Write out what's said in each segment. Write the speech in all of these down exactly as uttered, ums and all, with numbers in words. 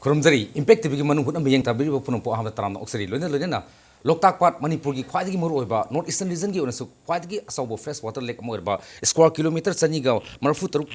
ꯈꯨꯔꯨꯝꯖꯔꯤ꯫ Impact ꯇꯤꯚꯤꯒꯤ ꯃꯅꯨꯡ ꯍꯨꯠꯅ ꯃꯤꯠꯌꯦꯡ ꯇꯥꯕꯤꯔꯤꯕ ꯄꯨꯝꯅꯃꯛꯄꯨ ꯑꯍꯥꯟꯕ ꯇꯔꯥꯝꯅ ꯑꯣꯛꯆꯔꯤ꯫ ꯂꯣꯏꯅ ꯂꯣꯏꯅꯅ ꯂꯣꯛꯇꯥꯛ ꯄꯥꯠ, ꯃꯅꯤꯄꯨꯔꯒꯤ ꯈ꯭ꯋꯥꯏꯗꯒꯤ ꯃꯔꯨꯑꯣꯏꯕ, ꯅꯣꯔꯠ ꯏꯁꯇꯔꯟ ꯔꯤꯖꯟꯒꯤ ꯑꯣꯏꯅꯁꯨ ꯈ꯭ꯋꯥꯏꯗꯒꯤ ꯑꯆꯧꯕ ꯐ꯭ꯔꯦꯁ ꯋꯥꯇꯔ ꯂꯦꯛ ꯑꯃ ꯑꯣꯏꯔꯕ, ꯁ꯭ꯀ꯭ꯋꯥꯔ ꯀꯤꯂꯣꯃꯤꯇꯔ ꯆꯅꯤꯒ ꯃꯔꯤꯐꯨ ꯇꯔꯨꯛ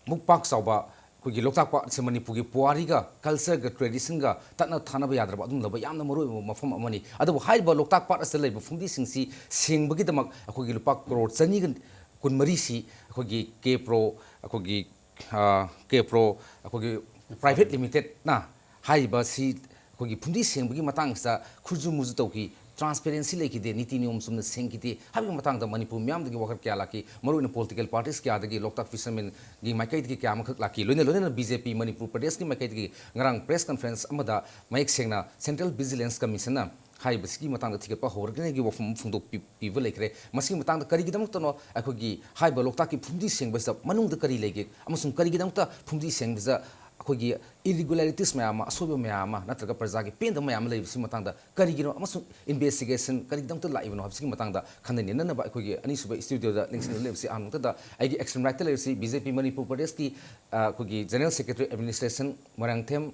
ꯃꯨꯛ ꯄꯥꯛ ꯆꯥꯎꯕ ꯑꯩꯈꯣꯏꯒꯤ ꯂꯣꯛꯇꯥꯛ ꯄꯥꯠ ꯑꯁꯤ ꯃꯅꯤꯄꯨꯔꯒꯤ ꯄꯨꯋꯥꯔꯤꯒ ꯀꯜꯆꯔꯒ ꯇ꯭ꯔꯦꯗꯤꯁꯟꯒ ꯇꯠꯅ ꯊꯥꯅꯕ ꯌꯥꯗ꯭ꯔꯕ ꯑꯗꯨꯒꯨꯝꯂꯕ ꯌꯥꯝꯅ ꯃꯔꯨꯑꯣꯏꯕ ꯃꯐꯝ ꯑꯃꯅꯤ꯫ ꯑꯗꯨꯕꯨ ꯍꯥꯏꯔꯤꯕ ꯂꯣꯛꯇꯥꯛ ꯄꯥꯠ ꯑꯁꯤꯗ ꯂꯩꯕ ꯐꯨꯝꯗꯤꯁꯤꯡꯁꯤ ꯁꯦꯡꯕꯒꯤꯗꯃꯛ ꯑꯩꯈꯣꯏꯒꯤ ꯂꯨꯄꯥ ꯀꯔꯣꯔ ꯆꯅꯤꯒ ꯀꯨꯟꯃꯔꯤꯁꯤ ꯑꯩꯈꯣꯏꯒꯤ ꯀꯦ ꯄ꯭ꯔꯣ, ꯑꯩꯈꯣꯏꯒꯤ, ꯑ, ꯀꯦ ꯄ꯭ꯔꯣ, ꯑꯩꯈꯣꯏꯒꯤ ꯄ꯭ꯔꯥꯏꯚꯦꯠ ꯂꯤꯃꯤꯇꯦꯠꯅ ꯍꯥꯏꯔꯤꯕ ꯁꯤ ꯑꯩꯈꯣꯏꯒꯤ ꯐꯨꯝꯗꯤ ꯁꯦꯡꯕꯒꯤ ꯃꯇꯥꯡꯁꯤꯗ ꯈꯨꯔꯖꯨ ꯃꯨꯔꯖꯨ ꯇꯧꯈꯤ, ꯇ꯭ꯔꯥꯟꯁꯄꯦꯔꯦꯟꯁꯤ ꯂꯩꯈꯤꯗꯦ, ꯅꯤꯇꯤ ꯅꯤꯌꯣꯝ ꯆꯨꯝꯅ ꯁꯦꯡꯈꯤꯗꯦ ꯍꯥꯏꯕꯒꯤ ꯃꯇꯥꯡꯗ ꯃꯅꯤꯄꯨꯔ ꯃꯤꯌꯥꯝꯗꯒꯤ ꯋꯥꯀꯠ ꯀꯌꯥ ꯂꯥꯛꯈꯤ꯫ ꯃꯔꯨꯑꯣꯏꯅ ꯄꯣꯂꯤꯇꯤꯀꯦꯜ ꯄꯥꯔꯇꯤꯁ ꯀꯌꯥꯗꯒꯤ, ꯂꯣꯛꯇꯥꯛ ꯐꯤꯁꯔꯃꯦꯟꯒꯤ ꯃꯥꯏꯀꯩꯗꯒꯤ ꯀꯌꯥ ꯑꯃꯈꯛ ꯂꯥꯛꯈꯤ꯫ ꯂꯣꯏꯅ ꯂꯣꯏꯅꯅ ꯕꯤ ꯖꯦ ꯄꯤ ꯃꯅꯤꯄꯨꯔ ꯄ꯭ꯔꯗꯦꯁꯀꯤ ꯃꯥꯏꯀꯩꯗꯒꯤ ꯉꯔꯥꯡ ꯄ꯭ꯔꯦꯁ ꯀꯟꯐꯔꯦꯟꯁ ꯑꯃꯗ ꯃꯌꯦꯛ ꯁꯦꯡꯅ ꯁꯦꯟꯇ꯭ꯔꯦꯜ ꯚꯤꯖꯤꯂꯦꯟꯁ ꯀꯃꯤꯁꯟꯅ ꯍꯥꯏꯔꯤꯕꯁꯤꯒꯤ ꯃꯇꯥꯡꯗ ꯊꯤꯒꯠꯄ ꯍꯧꯔꯒꯅꯤꯒꯤ ꯋꯥꯐꯝ ꯑꯃ ꯐꯣꯡꯗꯣꯛꯄꯤ-, ꯄꯤꯕ ꯂꯩꯈ꯭ꯔꯦ꯫ ꯃꯁꯤꯒꯤ ꯃꯇꯥꯡꯗ ꯀꯔꯤꯒꯤꯗꯃꯛꯇꯅꯣ ꯑꯩꯈꯣꯏꯒꯤ ꯍꯥꯏꯔꯤꯕ ꯂꯣꯛꯇꯥꯛꯀꯤ ꯐꯨꯝꯗꯤ ꯁꯦꯡꯕꯁꯤꯗ ꯃꯅꯨꯡꯗ ꯀꯔꯤ ꯂꯩꯒꯦ ꯑꯃꯁꯨꯡ ꯀꯔꯤꯒꯤꯗꯃꯛꯇ ꯐꯨꯝꯗꯤ ꯁꯦꯡꯕꯁꯤꯗ ꯑꯩꯈꯣꯏꯒꯤ ꯏꯔꯤꯒꯨꯂꯔꯤꯇꯤꯁ ꯃꯌꯥꯝ ꯑꯃ, ꯑꯁꯣꯏꯕ ꯃꯌꯥꯝ ꯑꯃ, ꯅꯠꯇ꯭ꯔꯒ ꯄ꯭ꯔꯖꯥꯒꯤ ꯄꯦꯟꯗꯕ ꯃꯌꯥꯝ ꯑꯃ ꯂꯩꯕꯁꯤꯒꯤ ꯃꯇꯥꯡꯗ ꯀꯔꯤꯒꯤꯅꯣ ꯑꯃꯁꯨꯡ ꯏꯟꯚꯦꯁꯇꯤꯒꯦꯁꯟ ꯀꯔꯤꯒꯤꯗꯃꯛꯇ ꯂꯥꯛꯏꯕꯅꯣ ꯍꯥꯏꯕꯁꯤꯒꯤ ꯃꯇꯥꯡꯗ ꯈꯟꯅ ꯅꯩꯅꯅꯕ ꯑꯩꯈꯣꯏꯒꯤ ꯑꯅꯤꯁꯨꯕ ꯁ꯭ꯇꯨꯗꯤꯑꯣꯗ ꯂꯦꯡꯁꯤꯟꯗꯨꯅ ꯂꯩꯕꯁꯤ ꯑꯍꯥꯟꯕ ꯃꯛꯇꯗ ꯑꯩꯒꯤ ꯑꯦꯛꯁꯇ꯭ꯔꯤꯝ ꯔꯥꯏꯠꯇ ꯂꯩꯔꯤꯁꯤ ꯕꯤ ꯖꯦ ꯄꯤ ꯃꯅꯤꯄꯨꯔ ꯄ꯭ꯔꯗꯦꯁꯀꯤ, ꯑ, ꯑꯩꯈꯣꯏꯒꯤ ꯖꯦꯅꯔꯦꯜ ꯁꯦꯀ꯭ꯔꯦꯇꯔꯤ ꯑꯦꯗꯃꯤꯅꯤꯁꯇ꯭ꯔꯦꯁꯟ ꯃꯣꯏꯔꯥꯡꯊꯦꯝ,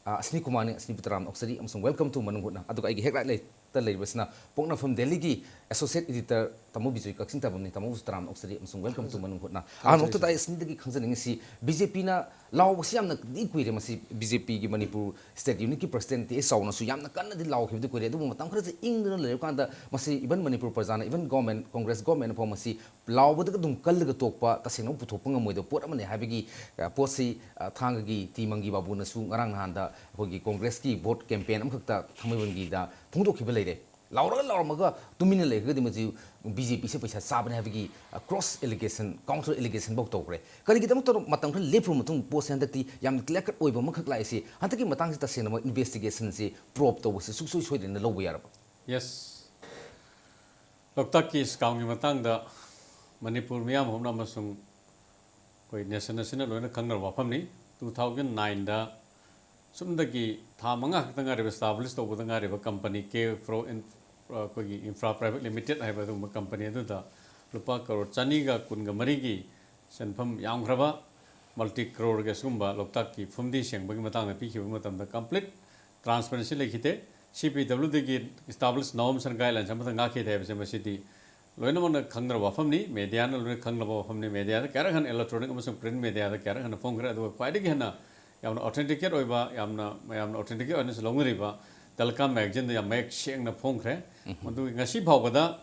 ꯑ, ꯑꯁꯅꯤ ꯀꯨꯃꯥꯔꯅꯤ꯫ ꯑꯁꯅꯤꯕꯨ ꯇꯔꯥꯝꯅ ꯑꯣꯛꯆꯔꯤ ꯑꯃꯁꯨꯡ welcome to ꯃꯅꯨꯡ ꯍꯨꯠꯅ꯫ ꯑꯗꯨꯒ ꯑꯩꯒꯤ ꯍꯦꯛ ꯔꯥꯏꯠ ꯂꯩ ꯇ ꯂꯩꯔꯤꯕꯁꯤꯅ ꯄꯣꯛꯅꯐꯝ ꯗꯦꯜꯂꯤꯒꯤ ꯑꯦꯁꯣꯁꯤꯌꯦꯠ ꯏꯗꯤꯇꯔ ꯇꯥꯃꯣ ꯕꯤꯖꯣꯏ ꯀꯛꯆꯤꯡ ꯇꯥꯕꯝꯅꯤ꯫ ꯇꯥꯃꯣꯕꯨꯁꯨ ꯇꯔꯥꯝꯅ ꯑꯣꯛꯆꯔꯤ ꯑꯃꯁꯨꯡ welcome to ꯃꯅꯨꯡ ꯍꯨꯠꯅ꯫ ꯑꯍꯥꯟꯕ ꯃꯛꯇꯗ ꯑꯩ ꯑꯁꯅꯤꯗꯒꯤ ꯈꯪꯖꯅꯤꯡꯉꯤꯁꯤ, ꯕꯤ ꯖꯦ ꯄꯤꯅ ꯂꯥꯎꯕꯁꯤ ꯌꯥꯝꯅꯗꯤ ꯀꯨꯏꯔꯦ꯫ ꯃꯁꯤ ꯕꯤ ꯖꯦ ꯄꯤꯒꯤ ꯃꯅꯤꯄꯨꯔ ꯁ꯭ꯇꯦꯠ ꯌꯨꯅꯤꯠꯀꯤ ꯄ꯭ꯔꯁꯤꯗꯦꯟꯠ ꯇꯤ ꯑꯦꯁ ꯆꯥꯎꯅꯁꯨ ꯌꯥꯝꯅ ꯀꯟꯅꯗꯤ ꯂꯥꯎꯈꯤꯕꯗꯤ ꯀꯨꯏꯔꯦ꯫ ꯑꯗꯨꯕꯨ ꯃꯇꯝ ꯈꯔꯁꯤ ꯏꯪꯗꯨꯅ ꯂꯩꯔꯀꯥꯟꯗ ꯃꯁꯤ even ꯃꯅꯤꯄꯨꯔ ꯄ꯭ꯔꯖꯥꯅ, even ꯒꯣꯔꯃꯦꯟ, ꯀꯣꯡꯒ꯭ꯔꯦꯁ ꯒꯣꯔꯃꯦꯟꯅ ꯐꯥꯎ ꯃꯁꯤ ꯂꯥꯎꯕꯗꯒ ꯑꯗꯨꯝ ꯀꯜꯂꯒ ꯇꯣꯛꯄ, ꯇꯁꯦꯡꯅ ꯄꯨꯊꯣꯛꯄ ꯉꯝꯃꯣꯏꯗꯕ ꯄꯣꯠ ꯑꯃꯅꯤ ꯍꯥꯏꯕꯒꯤ, ꯑ, ꯄꯣꯠꯁꯤ, ꯑ, ꯊꯥꯡꯒꯒꯤ ꯇꯤ ꯃꯪꯒꯤ ꯕꯥꯕꯨꯅꯁꯨ ꯉꯔꯥꯡ ꯅꯍꯥꯟꯗ ꯑꯩꯈꯣꯏꯒꯤ ꯀꯣꯡꯒ꯭ꯔꯦꯁꯀꯤ ꯚꯣꯠ ꯀꯦꯝꯄꯦꯟ ꯑꯃꯈꯛꯇ ꯊꯥꯡꯃꯩꯕꯟꯒꯤꯗ ꯐꯣꯡꯗꯣꯛꯈꯤꯕ ꯂꯩꯔꯦ꯫ ꯂꯥꯎꯔꯒ ꯂꯥꯎꯔꯝꯃꯒ ꯇꯨꯃꯤꯟꯅ ꯂꯩꯈ꯭ꯔꯒꯗꯤ ꯃꯁꯤ ꯕꯤ ꯖꯦ ꯄꯤꯁꯦ ꯄꯩꯁꯥ ꯆꯥꯕꯅꯤ ꯍꯥꯏꯕꯒꯤ, ꯑ, ꯀ꯭ꯔꯣꯁ ꯑꯦꯂꯤꯒꯦꯁꯟ, ꯀꯥꯎꯟꯇꯔ ꯑꯦꯂꯤꯒꯦꯁꯟ ꯐꯥꯎ ꯇꯧꯈ꯭ꯔꯦ꯫ ꯀꯔꯤꯒꯤꯗꯃꯛꯇꯅꯣ ꯃꯇꯝ ꯈꯔ ꯂꯦꯞꯄꯨꯔꯕ ꯃꯇꯨꯡ ꯄꯣꯠꯁꯦ ꯍꯟꯗꯛꯇꯤ ꯌꯥꯝꯅ ꯀ꯭ꯂꯤꯌꯥꯔ ꯀꯠ ꯑꯣꯏꯕ ꯑꯃꯈꯛ ꯂꯥꯛꯏꯁꯤ? ꯍꯟꯗꯛꯀꯤ ꯃꯇꯥꯡꯁꯤ ꯇꯁꯦꯡꯅꯃꯛ ꯏꯟꯚꯦꯁꯇꯤꯒꯦꯁꯟꯁꯤ ꯄ꯭ꯔꯣꯞ ꯇꯧꯕꯁꯤ ꯁꯨꯡꯁꯣꯏ ꯁꯣꯏꯗꯅ ꯂꯧꯕ ꯌꯥꯔꯕ? ꯌꯦꯁ꯫ ꯂꯣꯛꯇꯥꯛꯀꯤ ꯁ꯭ꯀꯥꯝꯒꯤ ꯃꯇꯥꯡꯗ ꯃꯅꯤꯄꯨꯔ ꯃꯤꯌꯥꯝ ꯍꯧꯅ ꯑꯃꯁꯨꯡ ꯑꯩꯈꯣꯏ ꯅꯦꯁꯟ ꯑꯁꯤꯅ ꯂꯣꯏꯅ ꯈꯪꯅꯔꯕ ꯋꯥꯐꯝꯅꯤ꯫ ꯇꯨ ꯊꯥꯎꯖꯟ ꯅꯥꯏꯟꯗ ꯁꯨꯝꯗꯒꯤ ꯊꯥ ꯃꯉꯥ ꯈꯛꯇ ꯉꯥꯏꯔꯤꯕ, ꯏꯁꯇꯥꯕ꯭ꯂꯤꯁ ꯇꯧꯕꯗ ꯉꯥꯏꯔꯤꯕ ꯀꯝꯄꯅꯤ ꯀꯦ ꯄ꯭ꯔꯣ ꯏꯟ-, ꯑꯩꯈꯣꯏꯒꯤ ꯏꯟꯐ꯭ꯔꯥ ꯄ꯭ꯔꯥꯏꯚꯦꯠ ꯂꯤꯃꯤꯇꯦꯠ ꯍꯥꯏꯕ ꯑꯗꯨꯒꯨꯝꯕ ꯀꯝꯄꯅꯤ ꯑꯗꯨꯗ ꯂꯨꯄꯥ ꯀꯔꯣꯔ ꯆꯅꯤꯒ ꯀꯨꯟꯒ ꯃꯔꯤꯒꯤ ꯁꯦꯟꯐꯝ ꯌꯥꯝꯈ꯭ꯔꯕ multi crore ꯒꯤ ꯑꯁꯤꯒꯨꯝꯕ ꯂꯣꯛꯇꯥꯛꯀꯤ ꯐꯨꯝꯗꯤ ꯁꯦꯡꯕꯒꯤ ꯃꯇꯥꯡꯗ ꯄꯤꯈꯤꯕ ꯃꯇꯝꯗ complete transparency ꯂꯩꯈꯤꯗꯦ꯫ C P W D ꯒꯤ established norms and guidelines ꯑꯃꯠꯇ ꯉꯥꯛꯈꯤꯗꯦ ꯍꯥꯏꯕꯁꯦ ꯃꯁꯤꯗꯤ ꯂꯣꯏꯅꯃꯛꯅ ꯈꯪꯅꯔꯕ ꯋꯥꯐꯝꯅꯤ, media ꯅ ꯂꯣꯏꯅ ꯈꯪꯅꯕ ꯋꯥꯐꯝꯅꯤ꯫ Media ꯗ ꯀꯌꯥꯔꯛ ꯍꯟꯅ, electronic ꯑꯃꯁꯨꯡ print media ꯗ ꯀꯌꯥꯔꯛ ꯍꯟꯅ ꯐꯣꯡꯈ꯭ꯔꯦ꯫ ꯑꯗꯨꯒ ꯈ꯭ꯋꯥꯏꯗꯒꯤ ꯍꯦꯟꯅ ꯌꯥꯝꯅ authenticate ꯑꯣꯏꯕ, ꯌꯥꯝꯅ ꯃꯌꯥꯝꯅ authenticate ꯑꯣꯏꯅꯁꯨ ꯂꯧꯅꯔꯤꯕ Telecom magazine ꯗ ꯌꯥꯝ ꯃꯌꯦꯛ ꯁꯦꯡꯅ ꯐꯣꯡꯈ꯭ꯔꯦ꯫ ꯃꯗꯨꯒꯤ ꯉꯁꯤ ꯐꯥꯎꯕꯗ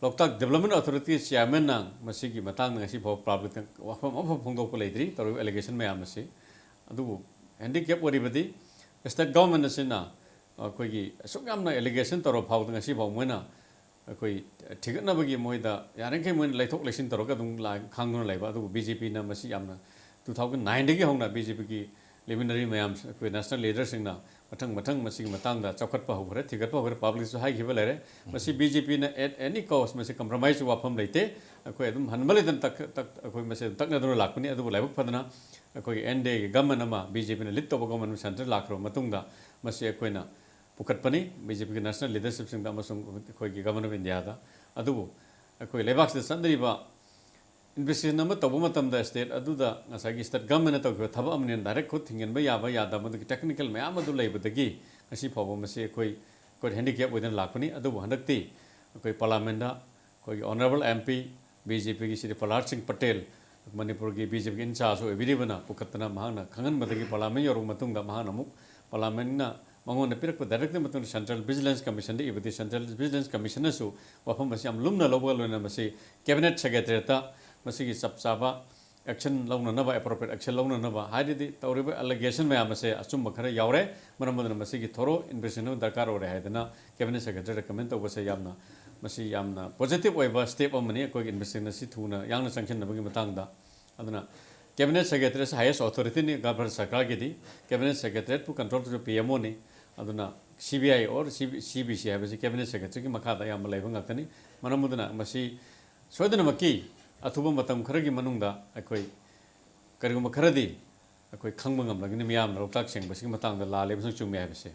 ꯂꯣꯛꯇꯥꯛ Development Authority ꯒꯤ chairman ꯅ ꯃꯁꯤꯒꯤ ꯃꯇꯥꯡꯗ ꯉꯁꯤ ꯐꯥꯎꯕ public ꯇ ꯋꯥꯐꯝ ꯑꯃꯐꯥꯎ ꯐꯣꯡꯗꯣꯛꯄ ꯂꯩꯇ꯭ꯔꯤ꯫ ꯇꯧꯔꯤꯕ allegation ꯃꯌꯥꯝ ꯑꯁꯤ, ꯑꯗꯨꯕꯨ handicap ꯑꯣꯏꯔꯤꯕꯗꯤ state government ꯑꯁꯤꯅ ꯑꯩꯈꯣꯏꯒꯤ ꯑꯁꯨꯛ ꯌꯥꯝꯅ allegation ꯇꯧꯔꯕ ꯐꯥꯎꯕꯗ ꯉꯁꯤ ꯐꯥꯎ ꯃꯣꯏꯅ ꯑꯩꯈꯣꯏ ꯊꯤꯒꯠꯅꯕꯒꯤ ꯃꯣꯏꯗ ꯌꯥꯔꯤꯈꯩ ꯃꯣꯏꯅ ꯂꯩꯊꯣꯛ ꯂꯩꯁꯤꯟ ꯇꯧꯔꯒ ꯑꯗꯨꯝ ꯂꯥ-, ꯈꯥꯡꯗꯨꯅ ꯂꯩꯕ꯫ ꯑꯗꯨꯕꯨ B J P ꯅ ꯃꯁꯤ ꯌꯥꯝꯅ two thousand nine ꯗꯒꯤ ꯍꯧꯅ B J P ꯒꯤ luminary ꯃꯌꯥꯝ, ꯑꯩꯈꯣꯏ national leader ꯁꯤꯡꯅ ꯃꯊꯪ ꯃꯊꯪ ꯃꯁꯤꯒꯤ ꯃꯇꯥꯡꯗ ꯆꯥꯎꯈꯠꯄ ꯍꯧꯈ꯭ꯔꯦ, ꯊꯤꯒꯠꯄ ꯍꯧꯈ꯭ꯔꯦ, public ꯁꯨ ꯍꯥꯏꯈꯤꯕ ꯂꯩꯔꯦ꯫ ꯃꯁꯤ B J P ꯅ at any cost ꯃꯁꯤ compromise ꯁꯨ ꯋꯥꯐꯝ ꯂꯩꯇꯦ꯫ ꯑꯩꯈꯣꯏ ꯑꯗꯨꯝ ꯍꯟꯕ ꯂꯩꯇꯅ ꯇꯛ-, ꯇꯛ-, ꯑꯩꯈꯣꯏ ꯃꯁꯤ ꯑꯗꯨꯝ ꯇꯛꯅꯗꯨꯅ ꯂꯥꯛꯄꯅꯤ꯫ ꯑꯗꯨꯕꯨ ꯂꯥꯏꯕꯛ ꯐꯗꯅ ꯑꯩꯈꯣꯏꯒꯤ N D A ꯒꯤ government ꯑꯃ, B J P ꯅ lead ꯇꯧꯕ government ꯑꯃ centre ꯂꯥꯛꯈ꯭ꯔꯕ ꯃꯇꯨꯡꯗ ꯃꯁꯤ ꯑꯩꯈꯣꯏꯅ ꯄꯨꯈꯠꯄꯅꯤ꯫ B J P ꯒꯤ national leadership ꯁꯤꯡꯗ ꯑꯃꯁꯨꯡ ꯑꯩꯈꯣꯏꯒꯤ Government of India ꯗ꯫ ꯑꯗꯨꯕꯨ ꯑꯩꯈꯣꯏ ꯂꯩꯕꯥꯛꯁꯤꯗ ꯆꯠꯅꯔꯤꯕ investigation ꯑꯃ ꯇꯧꯕ ꯃꯇꯝꯗ state ꯑꯗꯨꯗ ꯉꯁꯥꯏꯒꯤ state government ꯅ ꯇꯧꯈꯤꯕ ꯊꯕꯛ ꯑꯃꯅꯤꯅ direct ꯈꯨꯠ ꯊꯤꯡꯖꯤꯟꯕ ꯌꯥꯕ ꯌꯥꯗꯕ, ꯃꯗꯨꯒꯤ technical ꯃꯌꯥꯝ ꯑꯗꯨ ꯂꯩꯕꯗꯒꯤ ꯉꯁꯤ ꯐꯥꯎꯕ ꯃꯁꯤ ꯑꯩꯈꯣꯏ, ꯑꯩꯈꯣꯏ handicap ꯑꯣꯏꯗꯅ ꯂꯥꯛꯄꯅꯤ꯫ ꯑꯗꯨꯕꯨ ꯍꯟꯗꯛꯇꯤ ꯑꯩꯈꯣꯏ parliament ꯗ ꯑꯩꯈꯣꯏꯒꯤ honourable M P B J P ꯒꯤ Shri Prahlad Singh Patel, ꯃꯅꯤꯄꯨꯔꯒꯤ B J P ꯒꯤ in charge ꯑꯣꯏꯕꯤꯔꯤꯕꯅ ꯄꯨꯈꯠꯇꯅ ꯃꯍꯥꯛꯅ ꯈꯪꯍꯟꯕꯗꯒꯤ parliament ꯌꯧꯔꯕ ꯃꯇꯨꯡꯗ ꯃꯍꯥꯛꯅ ꯑꯃꯨꯛ parliament ꯅ ꯃꯉꯣꯟꯗ ꯄꯤꯔꯛꯄ directive ꯃꯇꯨꯡꯗ Central Vigilance Commission ꯗ ꯏꯕꯗꯤ Central Vigilance Commission ꯅꯁꯨ ꯋꯥꯐꯝ ꯑꯁꯤ ꯌꯥꯝ ꯂꯨꯝꯅ ꯂꯧꯕꯒ ꯂꯣꯏꯅꯅ ꯃꯁꯤ cabinet secretariat ꯇ ꯃꯁꯤꯒꯤ ꯆꯞ ꯆꯥꯕ action ꯂꯧꯅꯅꯕ, appropriate action ꯂꯧꯅꯅꯕ, ꯍꯥꯏꯔꯗꯤ ꯇꯧꯔꯤꯕ allegation ꯃꯌꯥꯝ ꯑꯁꯦ ꯑꯆꯨꯝꯕ ꯈꯔ ꯌꯥꯎꯔꯦ꯫ ꯃꯔꯝ ꯑꯗꯨꯅ ꯃꯁꯤꯒꯤ thorough investigation ꯑꯃ ꯗꯔꯀꯥꯔ ꯑꯣꯏꯔꯦ ꯍꯥꯏꯗꯅ cabinet secretary recommend ꯇꯧꯕꯁꯦ ꯌꯥꯝꯅ, ꯃꯁꯤ ꯌꯥꯝꯅ positive ꯑꯣꯏꯕ step ꯑꯃꯅꯤ꯫ ꯑꯩꯈꯣꯏꯒꯤ investigation ꯑꯁꯤ ꯊꯨꯅ ꯌꯥꯡꯅ ꯆꯪꯁꯤꯟꯅꯕꯒꯤ ꯃꯇꯥꯡꯗ ꯑꯗꯨꯅ cabinet secretary ꯑꯁꯤ highest authority ꯅꯤ ꯚꯥꯔꯠ ꯁꯔꯀꯥꯔꯒꯤꯗꯤ꯫ Cabinet secretariat ꯄꯨ control ꯇꯧꯕ P M O ꯅꯤ꯫ ꯑꯗꯨꯅ C B I or C B, C B C ꯍꯥꯏꯕꯁꯤ cabinet secretary ꯒꯤ ꯃꯈꯥꯗ ꯑꯌꯥꯝꯕ ꯂꯩꯕ ꯉꯥꯛꯇꯅꯤ꯫ ꯃꯔꯝ ꯑꯗꯨꯅ ꯃꯁꯤ ꯁꯣꯏꯗꯅꯃꯛꯀꯤ ꯑꯊꯨꯕ ꯃꯇꯝ ꯈꯔꯒꯤ ꯃꯅꯨꯡꯗ ꯑꯩꯈꯣꯏ ꯀꯔꯤꯒꯨꯝꯕ ꯈꯔꯗꯤ ꯑꯩꯈꯣꯏ ꯈꯪꯕ ꯉꯝꯂꯒꯅꯤ, ꯃꯤꯌꯥꯝꯅ ꯂꯣꯛꯇꯥꯛ ꯁꯦꯡꯕꯁꯤꯒꯤ ꯃꯇꯥꯡꯗ ꯂꯥꯜꯂꯦ ꯑꯃꯁꯨꯡ ꯆꯨꯝꯃꯦ ꯍꯥꯏꯕꯁꯦ꯫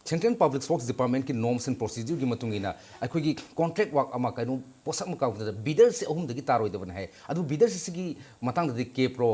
Central Public Works Department ꯀꯤ norms and procedure ꯒꯤ ꯃꯇꯨꯡ ꯏꯟꯅ ꯑꯩꯈꯣꯏꯒꯤ contract work ꯑꯃ ꯀꯩꯅꯣ ꯄꯣꯠꯁꯛ ꯑꯃ ꯀꯥꯞꯄꯗ ꯕꯤꯗꯔꯁꯦ ꯑꯍꯨꯝꯗꯒꯤ ꯇꯥꯔꯣꯏꯗꯕꯅꯤ ꯍꯥꯏ꯫ ꯑꯗꯨꯕꯨ ꯕꯤꯗꯔꯁꯤꯒꯤ ꯃꯇꯥꯡꯗꯗꯤ ꯀꯦ ꯄ꯭ꯔꯣ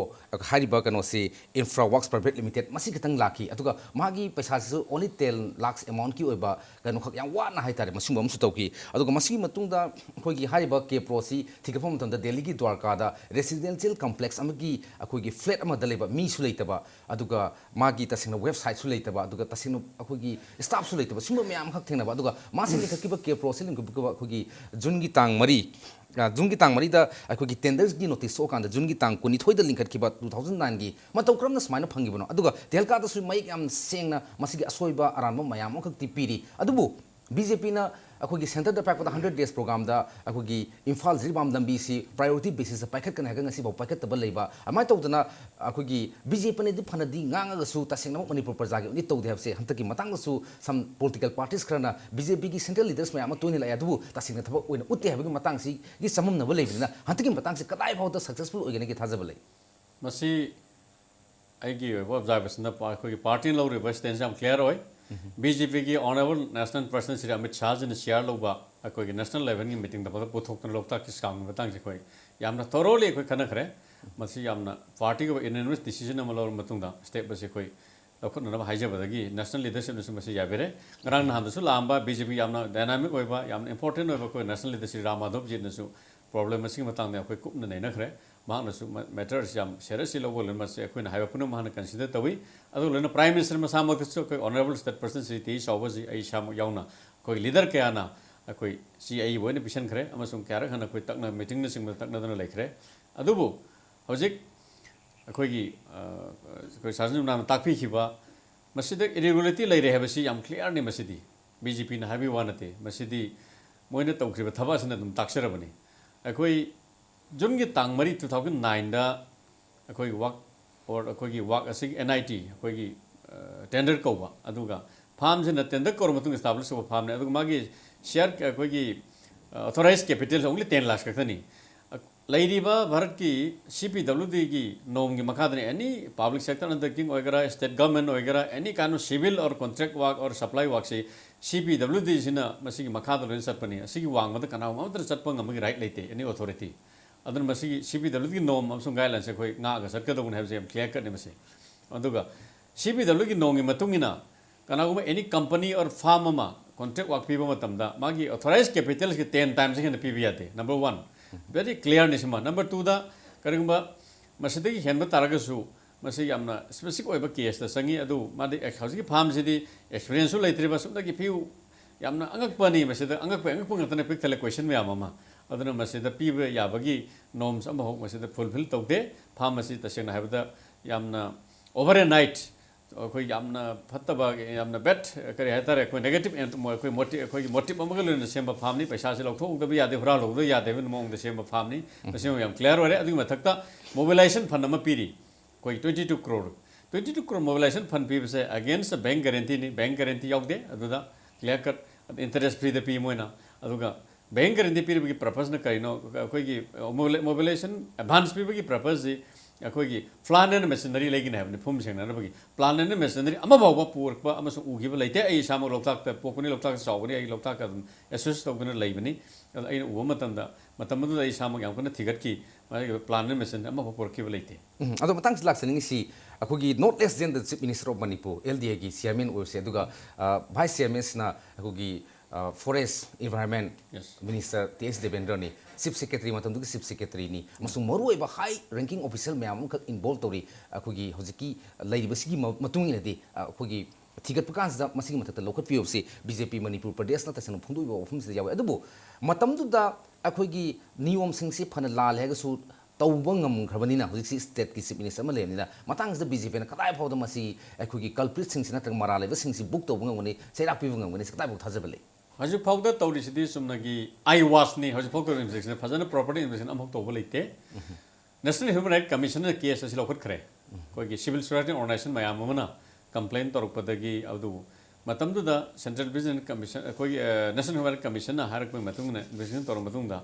ꯍꯥꯏꯔꯤꯕ ꯀꯩꯅꯣꯁꯤ ꯏꯟꯐ꯭ꯔꯥ ꯋꯥꯛꯁ ꯄ꯭ꯔꯥꯏꯚꯦꯠ ꯂꯤꯃꯤꯇꯦꯠ ꯃꯁꯤ ꯈꯛꯇꯪ ꯂꯥꯛꯈꯤ꯫ ꯑꯗꯨꯒ ꯃꯥꯒꯤ ꯄꯩꯁꯥꯁꯤꯁꯨ only ten lakhs amount ꯀꯤ ꯑꯣꯏꯕ ꯀꯩꯅꯣꯈꯛ ꯌꯥꯝ ꯋꯥꯅ ꯍꯥꯏꯇꯥꯔꯦ ꯃꯁꯤꯒꯨꯝꯕ ꯑꯃꯁꯨ ꯇꯧꯈꯤ꯫ ꯑꯗꯨꯒ ꯃꯁꯤꯒꯤ ꯃꯇꯨꯡꯗ ꯑꯩꯈꯣꯏꯒꯤ ꯍꯥꯏꯔꯤꯕ ꯀꯦ ꯄ꯭ꯔꯣꯁꯤ ꯊꯤꯒꯠꯄ ꯃꯇꯝꯗ ꯗꯦꯜꯂꯤꯒꯤ ꯗ꯭ꯋꯥꯔꯀꯥꯗ residential complex ꯑꯃꯒꯤ ꯑꯩꯈꯣꯏꯒꯤ ꯐ꯭ꯂꯦꯠ ꯑꯃꯗ ꯂꯩꯕ ꯃꯤꯁꯨ ꯂꯩꯇꯕ, ꯑꯗꯨꯒ ꯃꯥꯒꯤ ꯇꯁꯦꯡꯅ ꯋꯦꯕꯁꯥꯏꯠꯁꯨ ꯂꯩꯇꯕ, ꯑꯗꯨꯒ ꯇꯁꯦꯡꯅ ꯑꯩꯈꯣꯏꯒꯤ ꯁ꯭ꯇꯥꯐꯁꯨ ꯂꯩꯇꯕ, ꯁꯤꯒꯨꯝꯕ ꯃꯌꯥꯝ ꯑꯃꯈꯛ ꯊꯦꯡꯅꯕ꯫ ꯑꯗꯨꯒ ꯃꯥꯁꯤ ꯂꯤꯡꯈꯠꯈꯤꯕ, ꯀꯦ ꯄ꯭ꯔꯣꯁꯤ ꯂꯤꯡꯈꯠꯈꯤꯕ ꯑꯩꯈꯣꯏꯒꯤ ꯖꯨꯟꯒꯤ ꯇꯥꯡ ꯃꯔꯤ, ꯑ, ꯖꯨꯟꯒꯤ ꯇꯥꯡ ꯃꯔꯤꯗ ꯑꯩꯈꯣꯏꯒꯤ ꯇꯦꯟꯗꯔꯒꯤ ꯅꯣꯇꯤꯁ ꯊꯣꯛꯑꯀꯥꯟꯗ ꯖꯨꯟꯒꯤ ꯇꯥꯡ ꯀꯨꯟꯅꯤꯊꯣꯏꯗ ꯂꯤꯡꯈꯠꯈꯤꯕ two thousand nine ꯒꯤ ꯃꯇꯧ ꯀꯔꯝꯅ ꯁꯨꯃꯥꯏꯅ ꯐꯪꯈꯤꯕꯅꯣ? ꯑꯗꯨꯒ ꯇꯦꯍꯜꯀꯥꯗꯁꯨ ꯃꯌꯦꯛ ꯌꯥꯝ ꯁꯦꯡꯅ ꯃꯁꯤꯒꯤ ꯑꯁꯣꯏꯕ ꯑꯔꯥꯟꯕ ꯃꯌꯥꯝ ꯑꯃꯈꯛꯇꯤ ꯄꯤꯔꯤ꯫ ꯑꯗꯨꯕꯨ ꯕꯤ ꯖꯦ ꯄꯤꯅ ꯑꯩꯈꯣꯏꯒꯤ ꯁꯦꯟꯇꯔꯗ ꯄꯥꯏꯔꯛꯄꯗ hundred days programꯗ ꯑꯩꯈꯣꯏꯒꯤ ꯏꯝꯐꯥꯜ ꯖꯤꯔꯤꯕꯥꯝ ꯂꯝꯕꯤꯁꯤ priority basisꯇ ꯄꯥꯏꯈꯠꯀꯅꯤ ꯍꯥꯏꯔꯒ ꯉꯁꯤꯐꯥꯎ ꯄꯥꯏꯈꯠꯇꯕ ꯂꯩꯕ, ꯑꯗꯨꯃꯥꯏꯅ ꯇꯧꯗꯅ ꯑꯩꯈꯣꯏꯒꯤ ꯕꯤ ꯖꯦ ꯄꯤꯅꯗꯤ ꯐꯅꯗꯤ ꯉꯥꯡꯉꯒꯁꯨ ꯇꯁꯦꯡꯅꯃꯛ ꯃꯅꯤꯄꯨꯔ ꯄ꯭ꯔꯖꯥꯒꯤ ꯑꯣꯏꯅꯗꯤ ꯇꯧꯗꯦ ꯍꯥꯏꯕꯁꯦ ꯍꯟꯗꯛꯀꯤ ꯃꯇꯥꯡꯗꯁꯨ some political parties ꯈꯔꯅ ꯕꯤ ꯖꯦ ꯄꯤꯒꯤ central leaders ꯃꯌꯥꯝ ꯑꯃ ꯇꯣꯏꯅ ꯂꯥꯛꯑꯦ, ꯑꯗꯨꯕꯨ ꯇꯁꯦꯡꯅ ꯊꯕꯛ ꯑꯣꯏꯅ ꯎꯠꯇꯦ ꯍꯥꯏꯕꯒꯤ ꯃꯇꯥꯡꯁꯤꯒꯤ ꯆꯃꯝꯅꯕ ꯂꯩꯕꯅꯤꯅ ꯍꯟꯗꯛꯀꯤ ꯃꯇꯥꯡꯁꯤ ꯀꯗꯥꯏ ꯐꯥꯎꯗ successful ꯑꯣꯏꯒꯅꯤꯒꯤ ꯊꯥꯖꯕ ꯂꯩ? ꯃꯁꯤ ꯑꯩꯒꯤ ꯑꯣꯏꯕ ꯑꯣꯕꯖꯥꯔꯕꯦꯁꯟꯗ ꯑꯩꯈꯣꯏꯒꯤ ꯄꯥꯔꯇꯤꯅ ꯂꯧꯔꯤꯕ ꯁ꯭ꯇꯦꯟꯁ ꯌꯥꯝ ꯀ꯭ꯂꯤꯌꯥꯔ ꯑꯣꯏ꯫ ꯕꯤ ꯖꯦ ꯄꯤꯒꯤ honourable national president Shri Amit ꯁꯥꯍꯖꯤꯅ ꯆꯤꯌꯥꯔ ꯂꯧꯕ ꯑꯩꯈꯣꯏꯒꯤ ꯅꯦꯁꯅꯦꯜ ꯂꯦꯚꯦꯜꯒꯤ ꯃꯤꯇꯤꯡꯗ ꯐꯥꯎꯗ ꯄꯨꯊꯣꯛꯇꯅ ꯂꯣꯛꯇꯥꯛꯀꯤ ꯁ꯭ꯀꯥꯝꯒꯤ ꯃꯇꯥꯡꯁꯦ ꯑꯩꯈꯣꯏ ꯌꯥꯝꯅ ꯊꯣꯔꯣꯂꯤ ꯑꯩꯈꯣꯏ ꯈꯟꯅꯈ꯭ꯔꯦ꯫ ꯃꯁꯤ ꯌꯥꯝꯅ ꯄꯥꯔꯇꯤꯒꯤ ꯑꯣꯏꯕ unanimous decision ꯑꯃ ꯂꯧꯔꯕ ꯃꯇꯨꯡꯗ ꯁ꯭ꯇꯦꯞ ꯑꯁꯤ ꯑꯩꯈꯣꯏ ꯂꯧꯈꯠꯅꯅꯕ ꯍꯥꯏꯖꯕꯗꯒꯤ ꯅꯦꯁꯅꯦꯜ ꯂꯤꯗꯔꯁꯤꯞꯅꯁꯨ ꯃꯁꯤ ꯌꯥꯕꯤꯔꯦ꯫ ꯉꯔꯥꯡ ꯅꯍꯥꯟꯗꯁꯨ ꯂꯥꯛꯑꯝꯕ ꯕꯤ ꯖꯦ ꯄꯤ ꯌꯥꯝꯅ ꯗꯥꯏꯅꯥꯃꯤꯛ ꯑꯣꯏꯕ, ꯌꯥꯝꯅ ꯏꯝꯄꯣꯔꯇꯦꯟ ꯑꯣꯏꯕ ꯑꯩꯈꯣꯏ ꯅꯦꯁꯅꯦꯜ ꯂꯤꯗꯔ ꯁ꯭ꯔꯤ ꯔꯥꯝ ꯃꯥꯙꯕꯖꯤꯅꯁꯨ ꯄ꯭ꯔꯣꯕ꯭ꯂꯦꯝ ꯑꯁꯤꯒꯤ ꯃꯇꯥꯡꯗ ꯑꯩꯈꯣꯏ ꯀꯨꯞꯅ ꯅꯩꯅꯈ꯭ꯔꯦ꯫ ꯃꯍꯥꯛꯅꯁꯨ ꯃꯦꯇꯔ ꯑꯁꯤ ꯌꯥꯝ ꯁꯦꯔꯤꯌꯁꯂꯤ ꯂꯧꯕ ꯂꯣꯏꯅ ꯃꯁꯤ ꯑꯩꯈꯣꯏꯅ ꯍꯥꯏꯕ ꯄꯨꯝꯅꯃꯛ ꯃꯍꯥꯛꯅ ꯀꯟꯁꯤꯗꯔ ꯇꯧꯏ꯫ ꯑꯗꯨꯒ ꯂꯣꯏꯅ ꯄ꯭ꯔꯥꯏꯝ ꯃꯤꯅꯤꯁꯇꯔ ꯃꯁꯥꯃꯛꯇꯁꯨ ꯑꯩꯈꯣꯏ ꯑꯣꯅꯔꯦꯕꯜ ꯁ꯭ꯇꯦꯠ ꯄ꯭ꯔꯁꯤꯗꯦꯟ ꯁ꯭ꯔꯤ ꯇꯦꯏ ꯆꯥꯎꯕꯁꯤ ꯑꯩ ꯏꯁꯥꯃꯛ ꯌꯥꯎꯅ ꯑꯩꯈꯣꯏ ꯂꯤꯗꯔ ꯀꯌꯥꯅ ꯑꯩꯈꯣꯏ ꯁꯤ ꯑꯏꯕ ꯑꯣꯏꯅ ꯄꯤꯁꯤꯟꯈ꯭ꯔꯦ ꯑꯃꯁꯨꯡ ꯀꯌꯥꯔꯛ ꯍꯟꯅ ꯑꯩꯈꯣꯏ ꯇꯛꯅ ꯃꯤꯇꯤꯡꯅꯆꯤꯡꯕꯗ ꯇꯛꯅꯗꯅ ꯂꯩꯈ꯭ꯔꯦ꯫ ꯑꯗꯨꯕꯨ ꯍꯧꯖꯤꯛ ꯑꯩꯈꯣꯏꯒꯤ, ꯑ, ꯑꯩꯈꯣꯏ ꯁꯥꯔ ꯁꯟꯖꯤꯕ ꯃꯅꯥꯟꯅ ꯇꯥꯛꯄꯤꯈꯤꯕ ꯃꯁꯤꯗ ꯏꯔꯤꯒꯨꯂꯔꯤꯇꯤ ꯂꯩꯔꯦ ꯍꯥꯏꯕꯁꯤ ꯌꯥꯝ ꯀ꯭ꯂꯤꯌꯥꯔꯅꯤ꯫ ꯃꯁꯤꯗꯤ ꯕꯤ ꯖꯦ ꯄꯤꯅ ꯍꯥꯏꯕꯒꯤ ꯋꯥ ꯅꯠꯇꯦ, ꯃꯁꯤꯗꯤ ꯃꯣꯏꯅ ꯇꯧꯈ꯭ꯔꯤꯕ ꯊꯕꯛ ꯑꯁꯤꯅ ꯑꯗꯨꯝ ꯇꯥꯛꯆꯔꯕꯅꯤ꯫ ꯑꯩꯈꯣꯏ ꯖꯨꯟꯒꯤ ꯇꯥꯡ ꯃꯔꯤ, two thousand nineꯗ ꯑꯩꯈꯣꯏ ꯋꯥꯛ ꯑꯣꯔ ꯑꯩꯈꯣꯏꯒꯤ ꯋꯥꯛ ꯑꯁꯤꯒꯤ ꯑꯦꯟ ꯑꯥꯏ ꯇꯤ ꯑꯩꯈꯣꯏꯒꯤ, ꯑ, ꯇꯦꯟꯗꯔ ꯀꯧꯕ, ꯑꯗꯨꯒ ꯐꯥꯝꯁꯤꯅ ꯇꯦꯟꯗꯔ ꯀꯧꯔ ꯃꯇꯨꯡ ꯏꯁꯇꯥꯕ꯭ꯂꯤꯁ ꯇꯧꯕ ꯐꯥꯝꯅꯤ꯫ ꯑꯗꯨꯒ ꯃꯥꯒꯤ ꯁꯤꯌꯥꯔ ꯑꯩꯈꯣꯏꯒꯤ, ꯑ, authorised capital only ten lakhs ꯈꯛꯇꯅꯤ꯫ ꯂꯩꯔꯤꯕ ꯚꯥꯔꯠꯀꯤ ꯁꯤ ꯄꯤ ꯗꯕ꯭ꯂꯤꯎ ꯗꯤꯒꯤ ꯅꯣꯝꯒꯤ ꯃꯈꯥꯗꯅ ꯑꯦꯅꯤ ꯄꯕ꯭ꯂꯤꯛ ꯁꯦꯛꯇꯔ ꯑꯟꯗꯔꯇꯦꯀꯤꯡ ꯑꯣꯏꯒꯦꯔꯥ, ꯁ꯭ꯇꯦꯠ ꯒꯚꯔꯟꯃꯦꯟ ꯑꯣꯏꯒꯦꯔꯥ, any kind of civil or contract work or supply ꯋꯥꯛꯁꯤ ꯁꯤ ꯄꯤ ꯗꯕ꯭ꯂꯤꯎ ꯗꯤꯁꯤꯅ ꯃꯁꯤꯒꯤ ꯃꯈꯥꯗ ꯂꯣꯏꯅ ꯆꯠꯄꯅꯤ꯫ ꯑꯁꯤꯒꯤ ꯋꯥꯡꯃꯗ ꯀꯅꯥꯒꯨꯝꯕ ꯑꯃꯠꯇꯅ ꯆꯠꯄ ꯉꯝꯕꯒꯤ right ꯂꯩꯇꯦ, any authority꯫ ꯑꯗꯨꯅ ꯃꯁꯤꯒꯤ ꯁꯤ ꯄꯤ ꯗꯕ꯭ꯂꯤꯎ ꯗꯤꯒꯤ norm ꯑꯃꯁꯨꯡ guidelineꯁꯦ ꯑꯩꯈꯣꯏ ꯉꯥꯛꯑꯒ ꯆꯠꯀꯗꯧꯕꯅꯤ ꯍꯥꯏꯕꯁꯦ ꯌꯥꯝ clear cutꯅꯤ ꯃꯁꯤ꯫ ꯑꯗꯨꯒ ꯁꯤ ꯄꯤ ꯗꯕ꯭ꯂꯤꯎꯒꯤ normꯒꯤ ꯃꯇꯨꯡ ꯏꯟꯅ ꯀꯅꯥꯒꯨꯝꯕ any company or firm ꯑꯃ contract work ꯄꯤꯕ ꯃꯇꯝꯗ ꯃꯥꯒꯤ authorized capitalꯒꯤ ten timesꯒꯤ ꯍꯦꯟꯅ ꯄꯤꯕ ꯌꯥꯗꯦ, number one꯫ Very clearꯅꯤ ꯁꯤꯃ꯫ Number twoꯗ ꯀꯔꯤꯒꯨꯝꯕ ꯃꯁꯤꯗꯒꯤ ꯍꯦꯟꯕ ꯇꯥꯔꯒꯁꯨ ꯃꯁꯤ ꯌꯥꯝꯅ specific ꯑꯣꯏꯕ caseꯇ ꯆꯪꯉꯤ꯫ ꯑꯗꯨ ꯃꯥꯗꯤ ꯑꯦꯛ-, ꯍꯧꯖꯤꯛꯀꯤ firmꯁꯤꯗꯤ experienceꯁꯨ ꯂꯩꯇ꯭ꯔꯤꯕ, ꯁꯨꯞꯅꯒꯤ ꯐꯤꯎ ꯌꯥꯝꯅ ꯑꯉꯛꯄꯅꯤ꯫ ꯃꯁꯤꯗ ꯑꯉꯛꯄ ꯑꯉꯛꯄ ꯉꯥꯛꯇꯅ ꯄꯤꯛ ꯊꯜꯂꯦ, question ꯃꯌꯥꯝ ꯑꯃ꯫ ꯑꯗꯨꯅ ꯃꯁꯤꯗ ꯄꯤꯕ ꯌꯥꯕꯒꯤ norms ꯑꯃꯐꯥꯎ ꯃꯁꯤꯗ fulfill ꯇꯧꯗꯦ꯫ Firm ꯑꯁꯤ ꯇꯁꯦꯡꯅ ꯍꯥꯏꯕꯗ ꯌꯥꯝꯅ over a night ꯑꯩꯈꯣꯏ ꯌꯥꯝꯅ ꯐꯠꯇꯕ, ꯌꯥꯝꯅ bad, ꯀꯔꯤ ꯍꯥꯏꯇꯥꯔꯦ, ꯑꯩꯈꯣꯏ negative ꯑꯦꯟ-, ꯑꯩꯈꯣꯏ motive, ꯑꯩꯈꯣꯏꯒꯤ motive ꯑꯃꯒ ꯂꯣꯏꯅꯅ ꯁꯦꯝꯕ firmꯅꯤ꯫ ꯄꯩꯁꯥꯁꯤ ꯂꯧꯊꯣꯛꯍꯧꯗꯕ ꯌꯥꯗꯦ, ꯍꯨꯔꯥꯜꯍꯧꯗꯕ ꯌꯥꯗꯦ ꯍꯥꯏꯕꯒꯤ ꯃꯑꯣꯡꯗ ꯁꯦꯝꯕ firmꯅꯤ꯫ ꯃꯁꯤꯃ ꯌꯥꯝ clear ꯑꯣꯏꯔꯦ꯫ ꯑꯗꯨꯒꯤ ꯃꯊꯛꯇ mobilization fund ꯑꯃ ꯄꯤꯔꯤ, ꯑꯩꯈꯣꯏ twenty two crore꯫ Twenty two crore mobilization fund ꯄꯤꯕꯁꯦ against bank guaranteeꯅꯤ, bank guarantee ꯌꯥꯎꯗꯦ꯫ ꯑꯗꯨꯗ clear cut, interest freeꯗ ꯄꯤ ꯃꯣꯏꯅ꯫ ꯑꯗꯨꯒ bank guarantee ꯄꯤꯔꯤꯕꯒꯤ purposeꯅ ꯀꯔꯤꯅꯣ? ꯑꯩꯈꯣꯏꯒꯤ mobilization advance ꯄꯤꯕꯒꯤ purposeꯁꯤ ꯑꯩꯈꯣꯏꯒꯤ plant and machinery ꯂꯩꯒꯅꯤ ꯍꯥꯏꯕꯅꯤ, ꯐꯨꯝ ꯁꯦꯡꯅꯅꯕꯒꯤ꯫ Plant and machinery ꯑꯃꯐꯥꯎꯕ ꯄꯨꯔꯛꯄ ꯑꯃꯁꯨꯡ ꯎꯈꯤꯕ ꯂꯩꯇꯦ꯫ ꯑꯩ ꯏꯁꯥꯃꯛ ꯂꯣꯛꯇꯥꯛꯇ ꯄꯣꯛꯄꯅꯤ, ꯂꯣꯛꯇꯥꯛꯇ ꯆꯥꯎꯕꯅꯤ, ꯑꯩ ꯂꯣꯛꯇꯥꯛꯇ ꯑꯗꯨꯝ associate ꯇꯧꯗꯨꯅ ꯂꯩꯕꯅꯤ꯫ ꯑꯗꯣ ꯑꯩꯅ ꯎꯕ ꯃꯇꯝꯗ, ꯃꯇꯝ ꯑꯗꯨꯗ ꯑꯩ ꯏꯁꯥꯃꯛ ꯌꯥꯝ ꯀꯟꯅ ꯊꯤꯒꯠꯈꯤ꯫ ꯃꯥꯒꯤ plant and machinery ꯑꯃꯐꯥꯎ ꯄꯨꯔꯛꯈꯤꯕ ꯂꯩꯇꯦ꯫ ꯎꯝ, ꯑꯗꯣ ꯃꯇꯥꯡꯁꯤꯗ ꯂꯥꯛꯆꯅꯤꯡꯉꯤꯁꯤ, ꯑꯩꯈꯣꯏꯒꯤ not less than the Chief Minister of Manipur, L D Aꯒꯤ chairman ꯑꯣꯏꯔꯁꯦ, ꯑꯗꯨꯒ, ꯑ, vice chairmanꯁꯤꯅ ꯑꯩꯈꯣꯏꯒꯤ, ꯑ, forest environment Yes. minister T H ꯗꯦꯕꯦꯟꯗ꯭ꯔꯅꯤ, chief secretary, ꯃꯇꯝꯗꯨꯒꯤ chief secretaryꯅꯤ, ꯑꯃꯁꯨꯡ ꯃꯔꯨꯑꯣꯏꯕ high ranking official ꯃꯌꯥꯝ ꯑꯃꯈꯛ involve ꯇꯧꯔꯤ ꯑꯩꯈꯣꯏꯒꯤ ꯍꯧꯖꯤꯛꯀꯤ ꯂꯩꯔꯤꯕꯁꯤꯒꯤ ꯃ-, ꯃꯇꯨꯡ ꯏꯟꯅꯗꯤ, ꯑ, ꯑꯩꯈꯣꯏꯒꯤ ꯊꯤꯒꯠꯄ ꯀꯥꯟꯁꯤꯗ ꯃꯁꯤꯒꯤ ꯃꯊꯛꯇ ꯂꯧꯈꯠꯄꯤꯌꯨ ꯍꯥꯏꯕꯁꯤ B J P ꯃꯅꯤꯄꯨꯔ ꯄ꯭ꯔꯗꯦꯁꯅ ꯇꯁꯦꯡꯅ ꯐꯣꯡꯗꯣꯛꯏꯕ ꯋꯥꯐꯝꯁꯤꯗ ꯌꯥꯎꯋꯦ꯫ ꯑꯗꯨꯕꯨ ꯃꯇꯝꯗꯨꯗ ꯑꯩꯈꯣꯏꯒꯤ ꯅꯤꯌꯣꯝꯁꯤꯡꯁꯤ ꯐꯅ ꯂꯥꯜꯂꯦ ꯍꯥꯏꯔꯒꯁꯨ ꯇꯧꯕ ꯉꯝꯈ꯭ꯔꯕꯅꯤꯅ, ꯍꯧꯖꯤꯛꯁꯤ stateꯀꯤ chief minister ꯑꯃ ꯂꯩꯔꯕꯅꯤꯅ, ꯃꯇꯥꯡꯁꯤꯗ B J Pꯅ ꯀꯗꯥꯏ ꯐꯥꯎꯗ ꯃꯁꯤ ꯑꯩꯈꯣꯏꯒꯤ culpritꯁꯤꯡꯁꯤ ꯅꯠꯇ꯭ꯔꯒ ꯃꯔꯥꯜ ꯂꯩꯕꯁꯤꯡꯁꯤ book ꯇꯧꯕ ꯉꯝꯒꯅꯤ, ꯆꯩꯔꯥꯛ ꯄꯤꯕ ꯉꯝꯒꯅꯤ, ꯁꯤ ꯀꯗꯥꯏ ꯐꯥꯎ ꯊꯥꯖꯕ ꯂꯩ? ꯍꯧꯖꯤꯛ ꯐꯥꯎꯗ ꯇꯧꯔꯤꯁꯤꯗꯤ ꯆꯨꯝꯅꯒꯤ eye washꯅꯤ꯫ ꯍꯧꯖꯤꯛ ꯐꯥꯎ ꯇꯧꯔꯤꯕ investigation ꯐꯖꯅ proper investigation ꯑꯃꯐꯥꯎ ꯇꯧꯕ ꯂꯩꯇꯦ꯫ National Human Rights Commissionꯅ case ꯑꯁꯤ ꯂꯧꯈꯠꯈ꯭ꯔꯦ꯫ ꯑꯩꯈꯣꯏꯒꯤ civil society organization ꯃꯌꯥꯝ ꯑꯃꯅ complain ꯇꯧꯔꯛꯄꯗꯒꯤ, ꯑꯗꯨꯕꯨ ꯃꯇꯝꯗꯨꯗ Central Vigilance Commission, ꯑꯩꯈꯣꯏꯒꯤ, ꯑ, National Human Rights Commissionꯅ ꯍꯥꯏꯔꯛꯄꯒꯤ ꯃꯇꯨꯡ ꯏꯟꯅ investigation ꯇꯧꯔꯕ ꯃꯇꯨꯡꯗ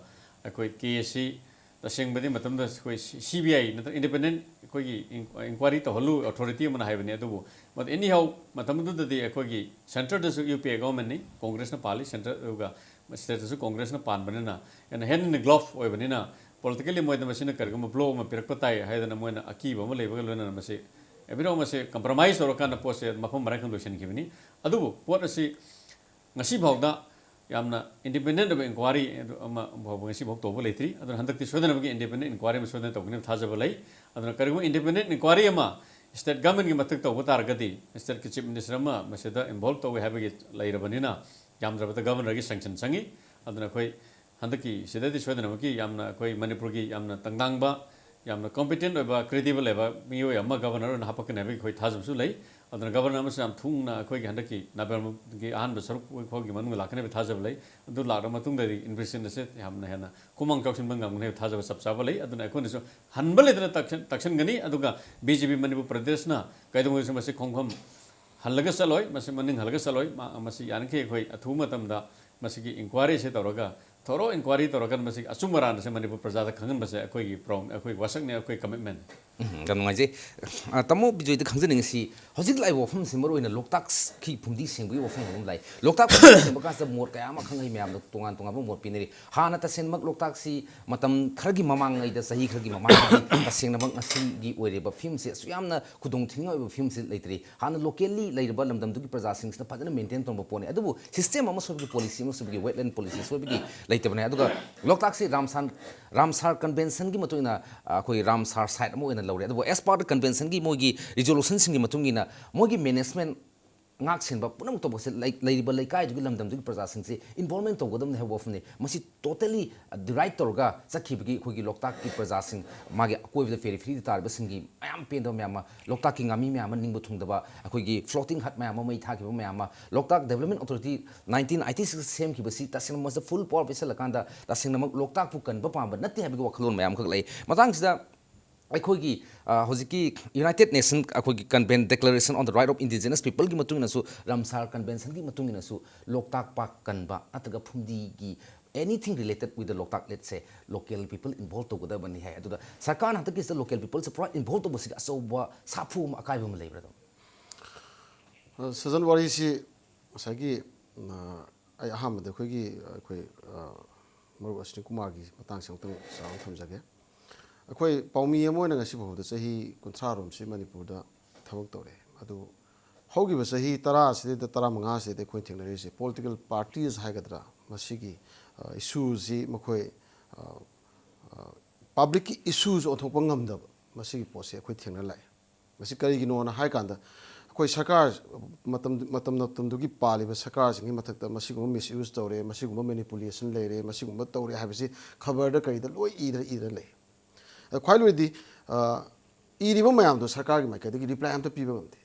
ꯑꯩꯈꯣꯏ case ꯑꯁꯤ ꯇꯁꯦꯡꯕꯗꯤ ꯃꯇꯝꯗꯨꯗ ꯑꯩꯈꯣꯏ C B I ꯅꯠꯇ꯭ꯔꯒ independent ꯑꯩꯈꯣꯏꯒꯤ ꯏꯟꯀ꯭ꯋꯥꯏꯔꯤ ꯇꯧꯍꯜꯂꯨ ꯑꯣꯊꯣꯔꯤꯇꯤ ꯑꯃꯅ ꯍꯥꯏꯕꯅꯤ꯫ ꯑꯗꯨꯕꯨ ꯑꯦꯅꯤ ꯍꯥꯎ, ꯃꯇꯝꯗꯨꯗꯗꯤ ꯑꯩꯈꯣꯏꯒꯤ ꯁꯦꯟꯇꯔꯗꯁꯨ ꯌꯨ ꯄꯤ ꯑꯦ ꯒꯣꯔꯃꯦꯟꯅꯤ, ꯀꯣꯡꯒ꯭ꯔꯦꯁꯅ ꯄꯥꯜꯂꯤ, ꯁꯦꯟꯇꯔ ꯑꯗꯨꯒ ꯁ꯭ꯇꯦꯠꯇꯁꯨ ꯀꯣꯡꯒ꯭ꯔꯦꯁꯅ ꯄꯥꯟꯕꯅꯤꯅ, ꯍꯦꯟꯅ ꯍꯦꯟꯅ ꯒ꯭ꯂꯣꯐ ꯑꯣꯏꯕꯅꯤꯅ, ꯄꯣꯂꯤꯇꯤꯀꯦꯜꯂꯤ ꯃꯣꯏꯗ ꯃꯁꯤꯅ ꯀꯔꯤꯒꯨꯝꯕ ꯕ꯭ꯂꯣ ꯑꯃ ꯄꯤꯔꯛꯄ ꯇꯥꯏ ꯍꯥꯏꯗꯅ ꯃꯣꯏꯅ ꯑꯀꯤꯕ ꯑꯃ ꯂꯩꯕꯒ ꯂꯣꯏꯅꯅ ꯃꯁꯤ ꯑꯦꯕꯤꯔꯣ ꯃꯁꯤ ꯀꯝꯄ꯭ꯔꯣꯃꯥꯏꯁ ꯇꯧꯔꯀꯥꯟꯗ ꯄꯣꯠꯁꯦ ꯃꯐꯝ ꯃꯔꯥꯡ ꯈꯪ ꯂꯣꯏꯁꯤꯟꯈꯤꯕꯅꯤ꯫ ꯑꯗꯨꯕꯨ ꯄꯣꯠ ꯑꯁꯤ ꯉꯁꯤ ꯐꯥꯎꯗ ꯌꯥꯝꯅ ꯏꯟꯗꯤꯄꯦꯟꯗꯦꯟ ꯑꯣꯏꯕ ꯏꯟꯀ꯭ꯋꯥꯏꯔꯤ ꯑꯃ ꯐꯥꯎꯕ ꯉꯁꯤ ꯐꯥꯎ ꯇꯧꯕ ꯂꯩꯇ꯭ꯔꯤ꯫ ꯑꯗꯨꯅ ꯍꯟꯗꯛꯇꯤ ꯁꯣꯏꯗꯅꯃꯛꯀꯤ ꯏꯟꯗꯤꯄꯦꯟꯗꯦꯟ ꯏꯟꯀ꯭ꯋꯥꯏꯔꯤ ꯑꯃ ꯁꯣꯏꯗꯅ ꯇꯧꯒꯅꯤ ꯊꯥꯖꯕ ꯂꯩ꯫ ꯑꯗꯨꯅ ꯀꯔꯤꯒꯨꯝꯕ ꯏꯟꯗꯤꯄꯦꯟꯗꯦꯟ ꯏꯟꯀ꯭ꯋꯥꯏꯔꯤ ꯑꯃ ꯁ꯭ꯇꯦꯠ ꯒꯚꯔꯟꯃꯦꯟꯒꯤ ꯃꯊꯛ ꯇꯧꯕ ꯇꯥꯔꯒꯗꯤ ꯁ꯭ꯇꯦꯠꯀꯤ ꯆꯤꯐ ꯃꯤꯅꯤꯁꯇꯔ ꯑꯃ ꯃꯁꯤꯗ ꯏꯟꯚꯣꯜꯕ ꯇꯧꯋꯦ ꯍꯥꯏꯕꯒꯤ ꯂꯩꯔꯕꯅꯤꯅ ꯌꯥꯝꯗ꯭ꯔꯕꯗ ꯒꯚꯔꯅꯔꯒꯤ ꯁꯦꯡꯁꯟ ꯆꯪꯉꯤ꯫ ꯑꯗꯨꯅ ꯑꯩꯈꯣꯏ ꯍꯟꯗꯛꯀꯤ ꯁꯤꯗꯗꯤ ꯁꯣꯏꯗꯅꯃꯛꯀꯤ ꯌꯥꯝꯅ ꯑꯩꯈꯣꯏ ꯃꯅꯤꯄꯨꯔꯒꯤ ꯌꯥꯝꯅ ꯇꯪꯗꯥꯡꯕ, ꯌꯥꯝꯅ ꯀꯣꯝꯄꯤꯇꯦꯟ ꯑꯣꯏꯕ, ꯀ꯭ꯔꯦꯗꯤꯕꯜ ꯑꯣꯏꯕ ꯃꯤꯑꯣꯏ ꯑꯃ ꯒꯚꯔꯅꯔ ꯑꯣꯏꯅ ꯍꯥꯞꯄꯛꯀꯅꯤ ꯍꯥꯏꯕꯒꯤ ꯑꯩꯈꯣꯏ ꯊꯥꯖꯕꯁꯨ ꯂꯩ꯫ ꯑꯗꯨꯅ ꯒꯚꯔꯅꯔ ꯑꯃꯁꯨ ꯌꯥꯝ ꯊꯨꯅ ꯑꯩꯈꯣꯏꯒꯤ ꯍꯟꯗꯛꯀꯤ ꯅꯕꯦꯝꯕꯔꯒꯤ ꯑꯍꯥꯟꯕ ꯁꯔꯨꯛ ꯐꯥꯎꯒꯤ ꯃꯅꯨꯡꯗ ꯂꯥꯛꯀꯅꯤ ꯍꯥꯏꯕ ꯊꯥꯖꯕ ꯂꯩ꯫ ꯑꯗꯨ ꯂꯥꯛꯂꯕ ꯃꯇꯨꯡꯗꯗꯤ ꯏꯟꯚꯦꯁꯇꯤꯒꯦꯁꯟ ꯑꯁꯦ ꯌꯥꯝꯅ ꯍꯦꯟꯅ ꯈꯨꯃꯥꯡ ꯆꯥꯎꯁꯤꯟꯕ ꯉꯝꯒꯅꯤ ꯍꯥꯏꯕ ꯊꯥꯖꯕ ꯆꯞ ꯆꯥꯕ ꯂꯩ꯫ ꯑꯗꯨꯅ ꯑꯩꯈꯣꯏꯅꯁꯨ ꯍꯟꯕ ꯂꯩꯇꯅ ꯇꯛꯁꯟ-, ꯇꯛꯁꯟꯒꯅꯤ꯫ ꯑꯗꯨꯒ ꯕꯤ ꯖꯦ ꯄꯤ ꯃꯅꯤꯄꯨꯔ ꯄ꯭ꯔꯗꯦꯁꯅ ꯀꯩꯗꯧꯉꯩꯗꯁꯨ ꯃꯁꯤ ꯈꯣꯡꯐꯝ ꯍꯜꯂꯒ ꯆꯠꯂꯣꯏ, ꯃꯁꯤ ꯃꯅꯤꯡ ꯍꯜꯂꯒ ꯆꯠꯂꯣꯏ꯫ ꯃꯥ-, ꯃꯁꯤ ꯌꯥꯔꯤꯈꯩ ꯑꯩꯈꯣꯏ ꯑꯊꯨꯕ ꯃꯇꯝꯗ ꯃꯁꯤꯒꯤ ꯏꯟꯀ꯭ꯋꯥꯏꯔꯤꯁꯦ ꯇꯧꯔꯒ, ꯊꯣꯔꯣ ꯏꯟꯀ꯭ꯋꯥꯏꯔꯤ ꯇꯧꯔꯒ ꯃꯁꯤꯒꯤ ꯑꯆꯨꯝ ꯑꯔꯥꯟ ꯑꯁꯦ ꯃꯅꯤꯄꯨꯔ ꯄ꯭ꯔꯖꯥꯗ ꯈꯪꯍꯟꯕꯁꯦ ꯑꯩꯈꯣꯏꯒꯤ ꯄ꯭ꯔꯣꯝ-, ꯑꯩꯈꯣꯏ ꯋꯥꯁꯛꯅꯤ, ꯑꯩꯈꯣꯏ ꯀꯃꯤꯠꯃꯦꯟ꯫ ꯎꯝ, ꯌꯥꯝ ꯅꯨꯡꯉꯥꯏꯖꯩ꯫ ꯑ, ꯇꯥꯃꯣ ꯕꯤꯖꯣꯏꯗ ꯈꯪꯖꯅꯤꯡꯉꯤꯁꯤ, ꯍꯧꯖꯤꯛ ꯂꯥꯛꯏꯕ ꯋꯥꯐꯝꯁꯤ ꯃꯔꯨꯑꯣꯏꯅ ꯂꯣꯛꯇꯥꯛꯀꯤ ꯐꯨꯝꯗꯤ ꯁꯦꯡꯕꯒꯤ ꯋꯥꯐꯝ ꯑꯃ ꯂꯥꯛꯏ꯫ ꯂꯣꯛꯇꯥꯛ ꯐꯨꯝꯗꯤ ꯁꯦꯡꯕ ꯀꯥꯟꯁꯤꯗ ꯃꯣꯠ ꯀꯌꯥ ꯑꯃ ꯈꯪꯍꯩ ꯃꯌꯥꯝꯗ ꯇꯣꯉꯥꯟ ꯇꯣꯉꯥꯟꯕ ꯃꯣꯠ ꯄꯤꯅꯔꯤ꯫ ꯍꯥꯟꯅ ꯇꯁꯦꯡꯅꯃꯛ ꯂꯣꯛꯇꯥꯛꯁꯤ ꯃꯇꯝ ꯈꯔꯒꯤ ꯃꯃꯥꯡꯉꯩꯗ, ꯆꯍꯤ ꯈꯔꯒꯤ ꯃꯃꯥꯡꯗꯗꯤ ꯇꯁꯦꯡꯅꯃꯛ ꯉꯁꯤꯒꯤ ꯑꯣꯏꯔꯤꯕ ꯐꯤꯕꯝꯁꯦ ꯑꯁꯨꯛ ꯌꯥꯝꯅ ꯈꯨꯗꯣꯡ ꯊꯤꯅꯤꯡꯉꯥꯏ ꯑꯣꯏꯕ ꯐꯤꯕꯝꯁꯤ ꯂꯩꯇ꯭ꯔꯤ꯫ ꯍꯥꯟꯅ ꯂꯣꯀꯦꯜꯂꯤ ꯂꯩꯔꯤꯕ ꯂꯝꯗꯝꯗꯨꯒꯤ ꯄ꯭ꯔꯖꯥꯁꯤꯡꯁꯤꯅ ꯐꯖꯅ ꯃꯦꯟꯇꯦꯟ ꯇꯧꯔꯝꯕ ꯄꯣꯠꯅꯤ꯫ ꯑꯗꯨꯕꯨ ꯁꯤꯁꯇꯦꯝ ꯑꯃ ꯁꯣꯏꯕꯒꯤ, ꯄꯣꯂꯤꯁꯤ ꯑꯃ ꯁꯣꯏꯕꯒꯤ, ꯋꯦꯠꯂꯦꯟ ꯄꯣꯂꯤꯁꯤ ꯁꯣꯏꯕꯒꯤ ꯂꯩꯇꯕꯅꯦ꯫ ꯑꯗꯨꯒ ꯂꯣꯛꯇꯥꯛꯁꯤ ꯔꯥꯝꯁꯥꯟ-, ꯔꯥꯝꯁꯥꯔ ꯀꯟꯚꯦꯟꯁꯟꯒꯤ ꯃꯇꯨꯡ ꯏꯟꯅ, ꯑ, ꯑꯩꯈꯣꯏ ꯔꯥꯝꯁꯥꯔ ꯁꯥꯏꯠ ꯑꯃ ꯑꯣꯏꯅ ꯂꯧꯔꯦ꯫ ꯑꯗꯨꯕꯨ as per the ꯀꯟꯚꯦꯟꯁꯟꯒꯤ ꯃꯣꯏꯒꯤ ꯔꯤꯖꯣꯂꯨꯁꯟꯁꯤꯡꯒꯤ ꯃꯇꯨꯡ ꯏꯟꯅ ꯃꯣꯏꯒꯤ ꯃꯦꯅꯦꯖꯃꯦꯟ, ꯉꯥꯛ ꯁꯦꯟꯕ ꯄꯨꯝꯅꯃꯛ ꯇꯧꯕꯁꯦ ꯂꯩ-, ꯂꯩꯔꯤꯕ ꯂꯩꯀꯥꯏꯗꯨꯒꯤ ꯂꯝꯗꯝꯗꯨꯒꯤ ꯄ꯭ꯔꯖꯥꯁꯤꯡꯁꯦ ꯏꯟꯚꯣꯜꯕꯃꯦꯟ ꯇꯧꯒꯗꯕꯅꯤ ꯍꯥꯏꯕ ꯋꯥꯐꯝꯅꯤ꯫ ꯃꯁꯤ ꯇꯣꯇꯦꯂꯤ ꯗꯤꯔꯥꯏꯠ ꯇꯧꯔꯒ ꯆꯠꯈꯤꯕꯒꯤ ꯑꯩꯈꯣꯏꯒꯤ ꯂꯣꯛꯇꯥꯛꯀꯤ ꯄ꯭ꯔꯖꯥꯁꯤꯡ, ꯃꯥꯒꯤ ꯑꯀꯣꯏꯕꯗ ꯄꯦꯔꯤꯐꯦꯔꯤꯗ ꯇꯥꯔꯤꯕꯁꯤꯡꯒꯤ ꯃꯌꯥꯝ ꯄꯦꯟꯗꯕ ꯃꯌꯥꯝ ꯑꯃ, ꯂꯣꯛꯇꯥꯛꯀꯤ ꯉꯥꯃꯤ ꯃꯌꯥꯝ ꯑꯃ ꯅꯤꯡꯕ ꯊꯨꯡꯗꯕ, ꯑꯩꯈꯣꯏꯒꯤ ꯐ꯭ꯂꯣꯇꯤꯡ ꯍꯠ ꯃꯌꯥꯝ ꯑꯃ ꯃꯩ ꯊꯥꯈꯤꯕ ꯃꯌꯥꯝ ꯑꯃ, Loktak development authority nineteen eighty six ꯁꯦꯝꯈꯤꯕꯁꯤ ꯇꯁꯦꯡꯅ ꯃꯁꯤꯗ ꯐꯨꯜ ꯄꯥꯋꯔ ꯄꯤꯁꯜꯂꯀꯥꯟꯗ ꯇꯁꯦꯡꯅꯃꯛ ꯂꯣꯛꯇꯥꯛꯄꯨ ꯀꯟꯕ ꯄꯥꯝꯕ ꯅꯠꯇꯦ ꯍꯥꯏꯕꯒꯤ ꯋꯥꯈꯜꯂꯣꯟ ꯃꯌꯥꯝ ꯑꯃꯈꯛ ꯂꯩ꯫ ꯃꯇꯥꯡꯁꯤꯗ ꯑꯩꯈꯣꯏꯒꯤ, ꯑ, ꯍꯧꯖꯤꯛꯀꯤ United Nation ꯑꯩꯈꯣꯏꯒꯤ Conven-, Declaration on the Right of Indigenous Peopleꯒꯤ ꯃꯇꯨꯡ ꯏꯟꯅꯁꯨ ꯔꯥꯝꯁꯥꯔ ꯀꯟꯚꯦꯟꯁꯟꯒꯤ ꯃꯇꯨꯡ ꯏꯟꯅꯁꯨ ꯂꯣꯛꯇꯥꯛ ꯄꯥꯛ ꯀꯟꯕ ꯅꯠꯇ꯭ꯔꯒ ꯐꯨꯝꯗꯤꯒꯤ anything related with the Loktak, let's say, local people involve ꯇꯧꯒꯗꯕꯅꯤ ꯍꯥꯏ꯫ ꯑꯗꯨꯗ ꯁꯔꯀꯥꯔꯅ ꯍꯟꯗꯛꯀꯤꯁꯤꯗ local people ꯁꯦ ꯄꯨꯔꯥ involve ꯇꯧꯕꯁꯤꯗ ꯑꯆꯧꯕ ꯁꯥꯐꯨ ꯑꯃ, ꯑꯀꯥꯏꯕ ꯑꯃ ꯂꯩꯕ꯭ꯔꯥ ꯑꯗꯨꯝ? ꯑ, ꯁꯖꯟ, ꯋꯥꯔꯤꯁꯤ ꯉꯁꯥꯏꯒꯤ, ꯑ, ꯑꯩ ꯑꯍꯥꯟꯕꯗ ꯑꯩꯈꯣꯏꯒꯤ, ꯑꯩꯈꯣꯏ, ꯑ, ꯃꯔꯨꯞ ꯑꯁ꯭ꯋꯤꯅꯤ ꯀꯨꯃꯥꯔꯒꯤ ꯃꯇꯥꯡꯁꯦ ꯑꯃꯨꯛꯇꯪ ꯆꯥꯎꯔꯥꯛꯅ ꯊꯝꯖꯒꯦ꯫ ꯑꯩꯈꯣꯏ ꯄꯥꯎꯃꯤ ꯑꯃ ꯑꯣꯏꯅ ꯉꯁꯤ ꯐꯥꯎꯕꯗ ꯆꯍꯤ ꯀꯨꯟꯊ꯭ꯔꯥ ꯔꯣꯝꯁꯤ ꯃꯅꯤꯄꯨꯔꯗ ꯊꯕꯛ ꯇꯧꯔꯦ꯫ ꯑꯗꯨ ꯍꯧꯈꯤꯕ ꯆꯍꯤ ꯇꯔꯥꯁꯤꯗꯩꯗ, ꯇꯔꯥꯃꯉꯥꯁꯤꯗꯩꯗ ꯑꯩꯈꯣꯏꯅ ꯊꯦꯡꯅꯔꯤꯁꯦ, political parties ꯍꯥꯏꯒꯗ꯭ꯔꯥ, ꯃꯁꯤꯒꯤ, ꯑ, issue ꯁꯤ ꯃꯈꯣꯏ, ꯑ, ꯑ, public ꯀꯤ issue ꯁꯨ ꯑꯣꯟꯊꯣꯛꯄ ꯉꯝꯗꯕ, ꯃꯁꯤꯒꯤ ꯄꯣꯠꯁꯦ ꯑꯩꯈꯣꯏ ꯊꯦꯡꯅ ꯂꯥꯛꯑꯦ꯫ ꯃꯁꯤ ꯀꯔꯤꯒꯤꯅꯣꯅ ꯍꯥꯏ ꯀꯥꯟꯗ, ꯑꯩꯈꯣꯏ ꯁꯔꯀꯥꯔ ꯃꯇꯝ, ꯃꯇꯝ ꯃꯇꯝꯗꯨꯒꯤ ꯄꯥꯜꯂꯤꯕ ꯁꯔꯀꯥꯔꯁꯤꯡꯒꯤ ꯃꯊꯛꯇ ꯃꯁꯤꯒꯨꯝꯕ misuse ꯇꯧꯔꯦ, ꯃꯁꯤꯒꯨꯝꯕ manipulation ꯂꯩꯔꯦ, ꯃꯁꯤꯒꯨꯝꯕ ꯇꯧꯔꯦ ꯍꯥꯏꯕꯁꯤ ꯈꯕꯔꯗ ꯀꯔꯤꯗ ꯂꯣꯏ ꯏꯗꯅ, ꯏꯗꯅ ꯂꯩ꯫ ꯑꯗ ꯈ꯭ꯋꯥꯏ ꯂꯣꯏꯗꯤ, ꯑ, ꯏꯔꯤꯕ ꯃꯌꯥꯝꯗꯣ ꯁꯔꯀꯥꯔꯒꯤ ꯃꯥꯏꯀꯩꯗꯒꯤ reply ꯑꯝꯇ ꯄꯤꯕ ꯉꯝꯗꯦ꯫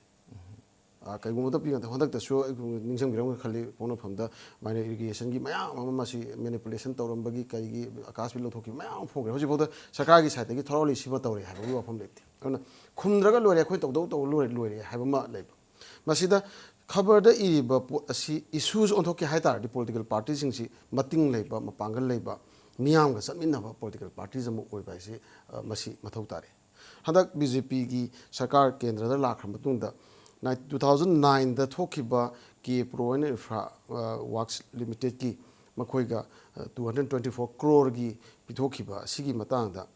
ꯑ, ꯀꯩꯒꯨꯝꯕ ꯑꯝꯇ ꯄꯤ ꯉꯝꯗꯦ꯫ ꯍꯟꯗꯛꯇꯁꯨ ꯑꯩ ꯅꯤꯡꯁꯤꯡꯕꯤꯔꯝꯒꯅꯤ ꯈꯜꯂꯤ, ꯄꯣꯛꯅꯐꯝꯗ minor irrigation ꯒꯤ ꯃꯌꯥꯝ ꯑꯃ ꯃꯁꯤ manipulation ꯇꯧꯔꯝꯕꯒꯤ, ꯀꯔꯤꯒꯤ, ꯑꯀꯥꯁ ꯕꯤꯜ ꯂꯧꯊꯣꯛꯈꯤꯕ ꯃꯌꯥꯝ ꯑꯃ ꯐꯣꯡꯈ꯭ꯔꯦ꯫ ꯍꯧꯖꯤꯛꯐꯥꯎꯗ ꯁꯔꯀꯥꯔꯒꯤ side ꯇꯒꯤ thoroughly ꯁꯤꯃ ꯇꯧꯔꯦ ꯍꯥꯏꯕꯒꯤ ꯋꯥꯐꯝ ꯂꯩꯇꯦ꯫ ꯑꯗꯨꯅ ꯈꯨꯝꯗ꯭ꯔꯒ ꯂꯣꯏꯔꯦ, ꯑꯩꯈꯣꯏ ꯇꯧꯗꯧ ꯇꯧ ꯂꯣꯏꯔꯦ, ꯂꯣꯏꯔꯦ ꯍꯥꯏꯕ ꯑꯃ ꯂꯩꯕ꯫ ꯃꯁꯤꯗ ꯈꯕꯔꯗ ꯏꯔꯤꯕ ꯄꯣꯠ ꯑꯁꯤ issue ꯁꯨ ꯑꯣꯟꯊꯣꯛꯀꯦ ꯍꯥꯏ ꯇꯥꯔꯗꯤ, political party ꯁꯤꯡꯁꯤ ꯃꯇꯤꯡ ꯂꯩꯕ, ꯃꯄꯥꯡꯒꯜ ꯂꯩꯕ, ꯃꯤꯌꯥꯝꯒ ꯆꯠꯃꯤꯟꯅꯕ political parties ꯑꯃ ꯑꯣꯏꯕ ꯍꯥꯏꯁꯤ, ꯑ, ꯃꯁꯤ ꯃꯊꯧ ꯇꯥꯔꯦ꯫ ꯍꯟꯗꯛ BJP ꯒꯤ ꯁꯔꯀꯥꯔ ꯀꯦꯟꯗ꯭ꯔꯗ ꯂꯥꯛꯈ꯭ꯔ ꯃꯇꯨꯡꯗ, ꯅꯥꯏꯟ-, two thousand nine ꯗ ꯊꯣꯛꯈꯤꯕ K Pro and Infra, ꯑ, Works Limited ꯀꯤ ꯃꯈꯣꯏꯒ, ꯑ, two hundred twenty four crore ꯒꯤ ꯄꯤꯊꯣꯛꯈꯤꯕ ꯑꯁꯤꯒꯤ ꯃꯇꯥꯡꯗ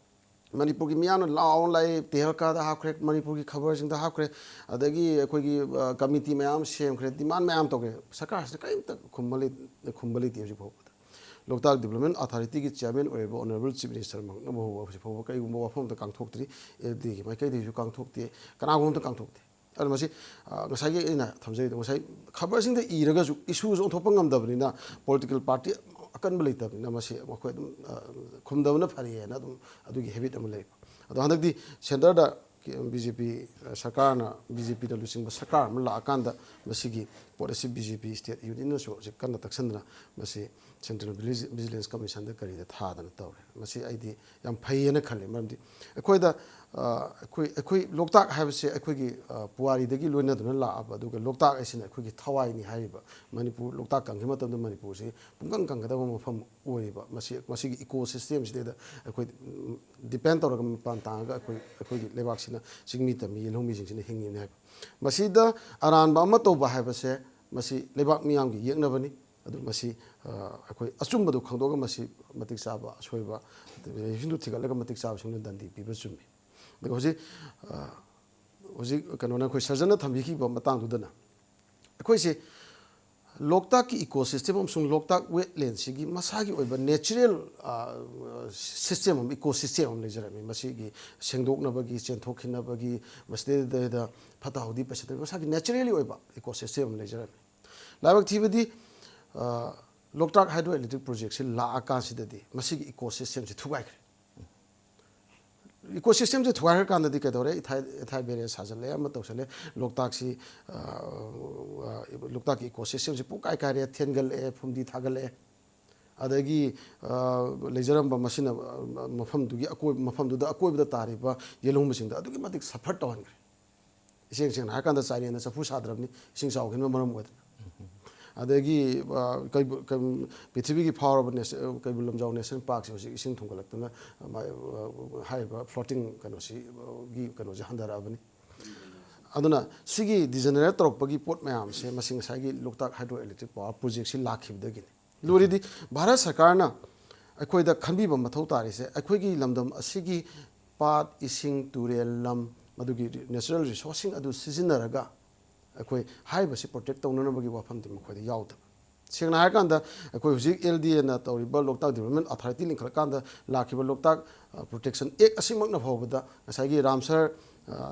ꯃꯅꯤꯄꯨꯔꯒꯤ ꯃꯤꯌꯥꯝꯅ ꯂꯥꯎ ꯂꯥꯎ ꯇꯦꯍꯜꯀꯥꯗ ꯍꯥꯞꯈ꯭ꯔꯦ, ꯃꯅꯤꯄꯨꯔꯒꯤ ꯈꯕꯔꯁꯤꯡꯗ ꯍꯥꯞꯈ꯭ꯔꯦ, ꯑꯗꯒꯤ ꯑꯩꯈꯣꯏꯒꯤ, ꯑ, committee ꯃꯌꯥꯝ ꯁꯦꯝꯈ꯭ꯔꯦ, demand ꯃꯌꯥꯝ ꯇꯧꯈ꯭ꯔꯦ꯫ ꯁꯔꯀꯥꯔꯁꯤꯅ ꯀꯔꯤꯝꯇ ꯈꯨꯝꯕ ꯂꯩ-, ꯈꯨꯝꯕ ꯂꯩꯇꯦ ꯍꯧꯖꯤꯛ ꯐꯥꯎꯕꯗ꯫ ꯂꯣꯛꯇꯥꯛ Development Authority ꯒꯤ chairman ꯑꯣꯏꯔꯤꯕ Honourable Chief Minister ꯃꯛꯅ ꯐꯥꯎꯕ ꯍꯧꯖꯤꯛ ꯐꯥꯎꯕ ꯀꯔꯤꯒꯨꯝꯕ ꯋꯥꯐꯝ ꯑꯃꯇ ꯀꯥꯡꯊꯣꯛꯇ꯭ꯔꯤ, LD ꯒꯤ ꯃꯥꯏꯀꯩꯗꯒꯤꯁꯨ ꯀꯥꯡꯊꯣꯛꯇꯦ, ꯀꯅꯥꯒꯨꯝꯕ ꯑꯝꯇ ꯀꯥꯡꯊꯣꯛꯇꯦ꯫ ꯑꯗꯨꯅ ꯃꯁꯤ, ꯑ, ꯉꯁꯥꯏꯒꯤ ꯑꯩꯅ ꯊꯝꯖꯔꯤꯗꯣ, ꯉꯁꯥꯏ ꯈꯕꯔꯁꯤꯡꯗ ꯏꯔꯒꯁꯨ issue ꯁꯨ ꯑꯣꯟꯊꯣꯛꯄ ꯉꯝꯗꯕꯅꯤꯅ, political party ꯑꯀꯟꯕ ꯂꯩꯇꯕꯅꯤꯅ, ꯃꯁꯤ ꯃꯈꯣꯏ ꯑꯗꯨꯝ, ꯑ, ꯈꯨꯝꯗꯕꯅ ꯐꯔꯦꯅ ꯑꯗꯨꯝ ꯑꯗꯨꯒꯤ habit ꯑꯃ ꯂꯩꯕ꯫ ꯑꯗꯣ ꯍꯟꯗꯛꯇꯤ centre ꯗ BJP ꯁꯔꯀꯥꯔꯅ, BJP ꯅ ꯂꯨꯆꯤꯡꯕ ꯁꯔꯀꯥꯔ ꯑꯃ ꯂꯥꯛꯑꯀꯥꯟꯗ ꯃꯁꯤꯒꯤ ꯄꯣꯠ ꯑꯁꯤ BJP state unit ꯅꯁꯨ ꯍꯧꯖꯤꯛ ꯀꯟꯅ ꯇꯛꯁꯟꯗꯅ ꯃꯁꯤ Central Vigilance Commission ꯗ ꯀꯔꯤꯗ ꯊꯥꯗꯅ ꯇꯧꯔꯦ꯫ ꯃꯁꯤ ꯑꯩꯗꯤ ꯌꯥꯝ ꯐꯩꯌꯦꯅ ꯈꯜꯂꯤ꯫ ꯃꯔꯝꯗꯤ ꯑꯩꯈꯣꯏꯗ, ꯑꯩꯈꯣꯏ ꯑꯩꯈꯣꯏ ꯂꯣꯛꯇꯥꯛ ꯍꯥꯏꯕꯁꯦ ꯑꯩꯈꯣꯏꯒꯤ ꯄꯨꯋꯥꯔꯤꯗꯒꯤ ꯂꯣꯏꯅꯗꯨꯅ ꯂꯥꯛꯑꯕ, ꯑꯗꯨꯒ ꯂꯣꯛꯇꯥꯛ ꯍꯥꯏꯁꯤꯅ ꯑꯩꯈꯣꯏꯒꯤ ꯊꯋꯥꯏꯅꯤ ꯍꯥꯏꯔꯤꯕ꯫ ꯃꯅꯤꯄꯨꯔ ꯂꯣꯛꯇꯥꯛ ꯀꯪꯈꯤꯕ ꯃꯇꯝꯗ ꯃꯅꯤꯄꯨꯔꯁꯤ ꯄꯨꯡꯀꯪ ꯀꯪꯒꯗꯕ ꯃꯐꯝ ꯑꯣꯏꯔꯤꯕ꯫ ꯃꯁꯤ ꯃꯁꯤꯒꯤ ꯏꯀꯣ ꯁꯤꯁꯇꯦꯝꯁꯤꯗꯩꯗ ꯑꯩꯈꯣꯏ ꯗꯤꯄꯦꯟ ꯇꯧꯔꯒ ꯃꯄꯥꯟ ꯇꯥꯡꯉꯒ ꯑꯩꯈꯣꯏ ꯑꯩꯈꯣꯏꯒꯤ ꯂꯩꯕꯥꯛꯁꯤꯅ ꯆꯤꯡꯃꯤ ꯇꯝꯃꯤ ꯌꯦꯜꯍꯧꯃꯤꯁꯤꯡꯁꯤꯅ ꯍꯤꯡꯉꯤꯅꯦ ꯍꯥꯏꯕ꯫ ꯃꯁꯤꯗ ꯑꯔꯥꯟꯕ ꯑꯃ ꯇꯧꯕ ꯍꯥꯏꯕꯁꯦ ꯃꯁꯤ ꯂꯩꯕꯥꯛ ꯃꯤꯌꯥꯝꯒꯤ ꯌꯦꯛꯅꯕꯅꯤ꯫ ꯑꯗꯨ ꯃꯁꯤ ꯑꯩꯈꯣꯏ ꯑꯆꯨꯝꯕꯗꯨ ꯈꯪꯗꯣꯛꯑꯒ ꯃꯁꯤ ꯃꯇꯤꯛ ꯆꯥꯕ ꯑꯁꯣꯏꯕ ꯁꯤꯡꯗꯨ ꯊꯤꯒꯠꯂꯒ ꯃꯇꯤꯛ ꯆꯥꯕꯁꯤꯡꯗꯨ ꯗꯟꯗꯤ ꯄꯤꯕ ꯆꯨꯝꯃꯤ꯫ ꯑꯗꯨꯒ ꯍꯧꯖꯤꯛ ꯍꯧꯖꯤꯛ ꯀꯩꯅꯣꯅ ꯑꯩꯈꯣꯏ ꯁꯔꯖꯟꯅ ꯊꯝꯕꯤꯈꯤꯕ ꯃꯇꯥꯡꯗꯨꯗꯅ ꯑꯩꯈꯣꯏꯁꯦ ꯂꯣꯛꯇꯥꯛꯀꯤ ꯏꯀꯣ ꯁꯤꯁꯇꯦꯝ ꯑꯃꯁꯨꯡ ꯂꯣꯛꯇꯥꯛ ꯋꯦꯠꯂꯦꯟꯁꯤꯒꯤ ꯃꯁꯥꯒꯤ ꯑꯣꯏꯕ ꯅꯦꯆꯔꯦꯜ ꯁꯤꯁꯇꯦꯝ ꯑꯃ, ꯏꯀꯣ ꯁꯤꯁꯇꯦꯝ ꯑꯃ ꯂꯩꯖꯔꯝꯃꯤ꯫ ꯃꯁꯤꯒꯤ ꯁꯦꯡꯗꯣꯛꯅꯕꯒꯤ, ꯆꯦꯟꯊꯣꯛꯈꯤꯅꯕꯒꯤ, ꯃꯁꯤꯗꯩꯗ ꯐꯠꯇ ꯍꯥꯎꯗꯤ ꯄꯩꯁꯤꯟꯅꯕꯒꯤ ꯃꯁꯥꯒꯤ ꯅꯦꯆꯔꯦꯜꯂꯤ ꯑꯣꯏꯕ ꯏꯀꯣ ꯁꯤꯁꯇꯦꯝ ꯑꯃ ꯂꯩꯖꯔꯝꯃꯤ꯫ ꯂꯥꯏꯕꯛ ꯊꯤꯕꯗꯤ ꯂꯣꯛꯇꯥꯛ ꯍꯥꯏꯗ꯭ꯔꯣ ꯏꯂꯦꯛꯇ꯭ꯔꯤꯛ ꯄ꯭ꯔꯣꯖꯦꯛꯁꯤ ꯂꯥꯛꯑꯀꯥꯟꯁꯤꯗꯗꯤ ꯃꯁꯤꯒꯤ ꯏꯀꯣ ꯁꯤꯁꯇꯦꯝꯁꯤ ꯊꯨꯒꯥꯏꯈ꯭ꯔꯦ꯫ ꯏꯀꯣ ꯁꯤꯁꯇꯦꯝꯁꯦ ꯊꯨꯒꯥꯏꯈ꯭ꯔꯀꯥꯟꯗꯗꯤ ꯀꯩꯗꯧꯔꯦ? ꯏꯊꯥꯏ ꯏꯊꯥꯏ ꯕꯦꯔꯦꯖ ꯁꯥꯖꯜꯂꯛꯑꯦ, ꯑꯃ ꯇꯧꯁꯜꯂꯦ꯫ ꯂꯣꯛꯇꯥꯛꯁꯤ ꯂꯣꯛꯇꯥꯛꯀꯤ ꯏꯀꯣ ꯁꯤꯁꯇꯦꯝꯁꯦ ꯄꯨꯡꯀꯥꯏ ꯀꯥꯏꯔꯦ, ꯊꯦꯟꯒꯠꯂꯛꯑꯦ, ꯐꯨꯝꯗꯤ ꯊꯥꯒꯠꯂꯛꯑꯦ꯫ ꯑꯗꯒꯤ ꯂꯩꯖꯔꯝꯕ ꯃꯁꯤꯅ ꯃꯐꯝꯗꯨꯒꯤ ꯑꯀꯣꯏ ꯃꯐꯝꯗꯨꯗ ꯑꯀꯣꯏꯕꯗ ꯇꯥꯔꯤꯕ ꯌꯦꯜꯍꯧꯕꯁꯤꯡꯗ ꯑꯗꯨꯛꯀꯤ ꯃꯇꯤꯛ ꯁꯐꯔ ꯇꯧꯍꯟꯈ꯭ꯔꯦ꯫ ꯏꯁꯦꯡ ꯁꯦꯡꯅ ꯍꯥꯏꯔꯀꯥꯟꯗ ꯆꯥꯏꯔꯦꯟꯅ ꯆꯐꯨ ꯁꯥꯗ꯭ꯔꯕꯅꯤ, ꯏꯁꯤꯡ ꯆꯥꯎꯈꯤꯕꯅ ꯃꯔꯝ ꯑꯣꯏꯗꯅ꯫ ꯑꯗꯒꯤ ꯄ꯭ꯔꯤꯊꯤꯕꯤꯒꯤ ꯐꯥꯎꯔꯕ ꯀꯩꯕꯨꯜ ꯂꯝꯖꯥꯎ ꯅꯦꯁꯅꯦꯜ ꯄꯥꯔꯛꯁꯦ ꯍꯧꯖꯤꯛ ꯏꯁꯤꯡ ꯊꯨꯝꯒꯠꯂꯛꯇꯅ ꯍꯥꯏꯔꯤꯕ ꯐ꯭ꯂꯣꯇꯤꯡ ꯀꯩꯅꯣꯁꯤꯒꯤ ꯀꯩꯅꯣꯁꯦ ꯍꯟꯊꯔꯛꯑꯕꯅꯤ꯫ ꯑꯗꯨꯅ ꯁꯤꯒꯤ ꯗꯤꯖꯦꯅꯔꯦꯠ ꯇꯧꯔꯛꯄꯒꯤ ꯄꯣꯠ ꯃꯌꯥꯝꯁꯦ ꯃꯁꯤ ꯉꯁꯥꯏꯒꯤ ꯂꯣꯛꯇꯥꯛ ꯍꯥꯏꯗ꯭ꯔꯣ ꯏꯂꯦꯛꯇ꯭ꯔꯤꯛ ꯄꯥꯋꯔ ꯄ꯭ꯔꯣꯖꯦꯛꯁꯤ ꯂꯥꯛꯈꯤꯕꯗꯒꯤꯅꯤ꯫ ꯂꯣꯏꯔꯗꯤ ꯚꯥꯔꯠ ꯁꯔꯀꯥꯔꯅ ꯑꯩꯈꯣꯏꯗ ꯈꯟꯕꯤꯕ ꯃꯊꯧ ꯇꯥꯔꯤꯁꯦ, ꯑꯩꯈꯣꯏꯒꯤ ꯂꯝꯗꯝ ꯑꯁꯤꯒꯤ ꯄꯥꯠ, ꯏꯁꯤꯡ, ꯇꯨꯔꯦꯜ, ꯂꯝ, ꯃꯗꯨꯒꯤ ꯅꯦꯆꯔꯦꯜ ꯔꯤꯁꯣꯔꯁꯁꯤꯡ ꯑꯗꯨ ꯁꯤꯖꯤꯟꯅꯔꯒ ꯑꯩꯈꯣꯏ ꯍꯥꯏꯔꯤꯕꯁꯤ ꯄ꯭ꯔꯣꯇꯦꯛ ꯇꯧꯅꯅꯕꯒꯤ ꯋꯥꯐꯝꯗꯤ ꯃꯈꯣꯏꯗ ꯌꯥꯎꯗꯕ꯫ ꯁꯦꯡꯅ ꯍꯥꯏꯔꯀꯥꯟꯗ ꯑꯩꯈꯣꯏ ꯍꯧꯖꯤꯛ ꯑꯦꯜ ꯗꯤ ꯑꯦꯅ ꯇꯧꯔꯤꯕ ꯂꯣꯛꯇꯥꯛ ꯗꯤꯕꯂꯞꯃꯦꯟ ꯑꯣꯊꯣꯔꯤꯇꯤ ꯂꯤꯡꯈꯠꯂꯀꯥꯟꯗ ꯂꯥꯛꯈꯤꯕ ꯂꯣꯛꯇꯥꯛ ꯄ꯭ꯔꯣꯇꯦꯛꯁꯟ ꯑꯦꯛ ꯑꯁꯤꯃꯛꯅ ꯐꯥꯎꯕꯗ ꯉꯁꯥꯏꯒꯤ ꯔꯥꯝꯁꯔ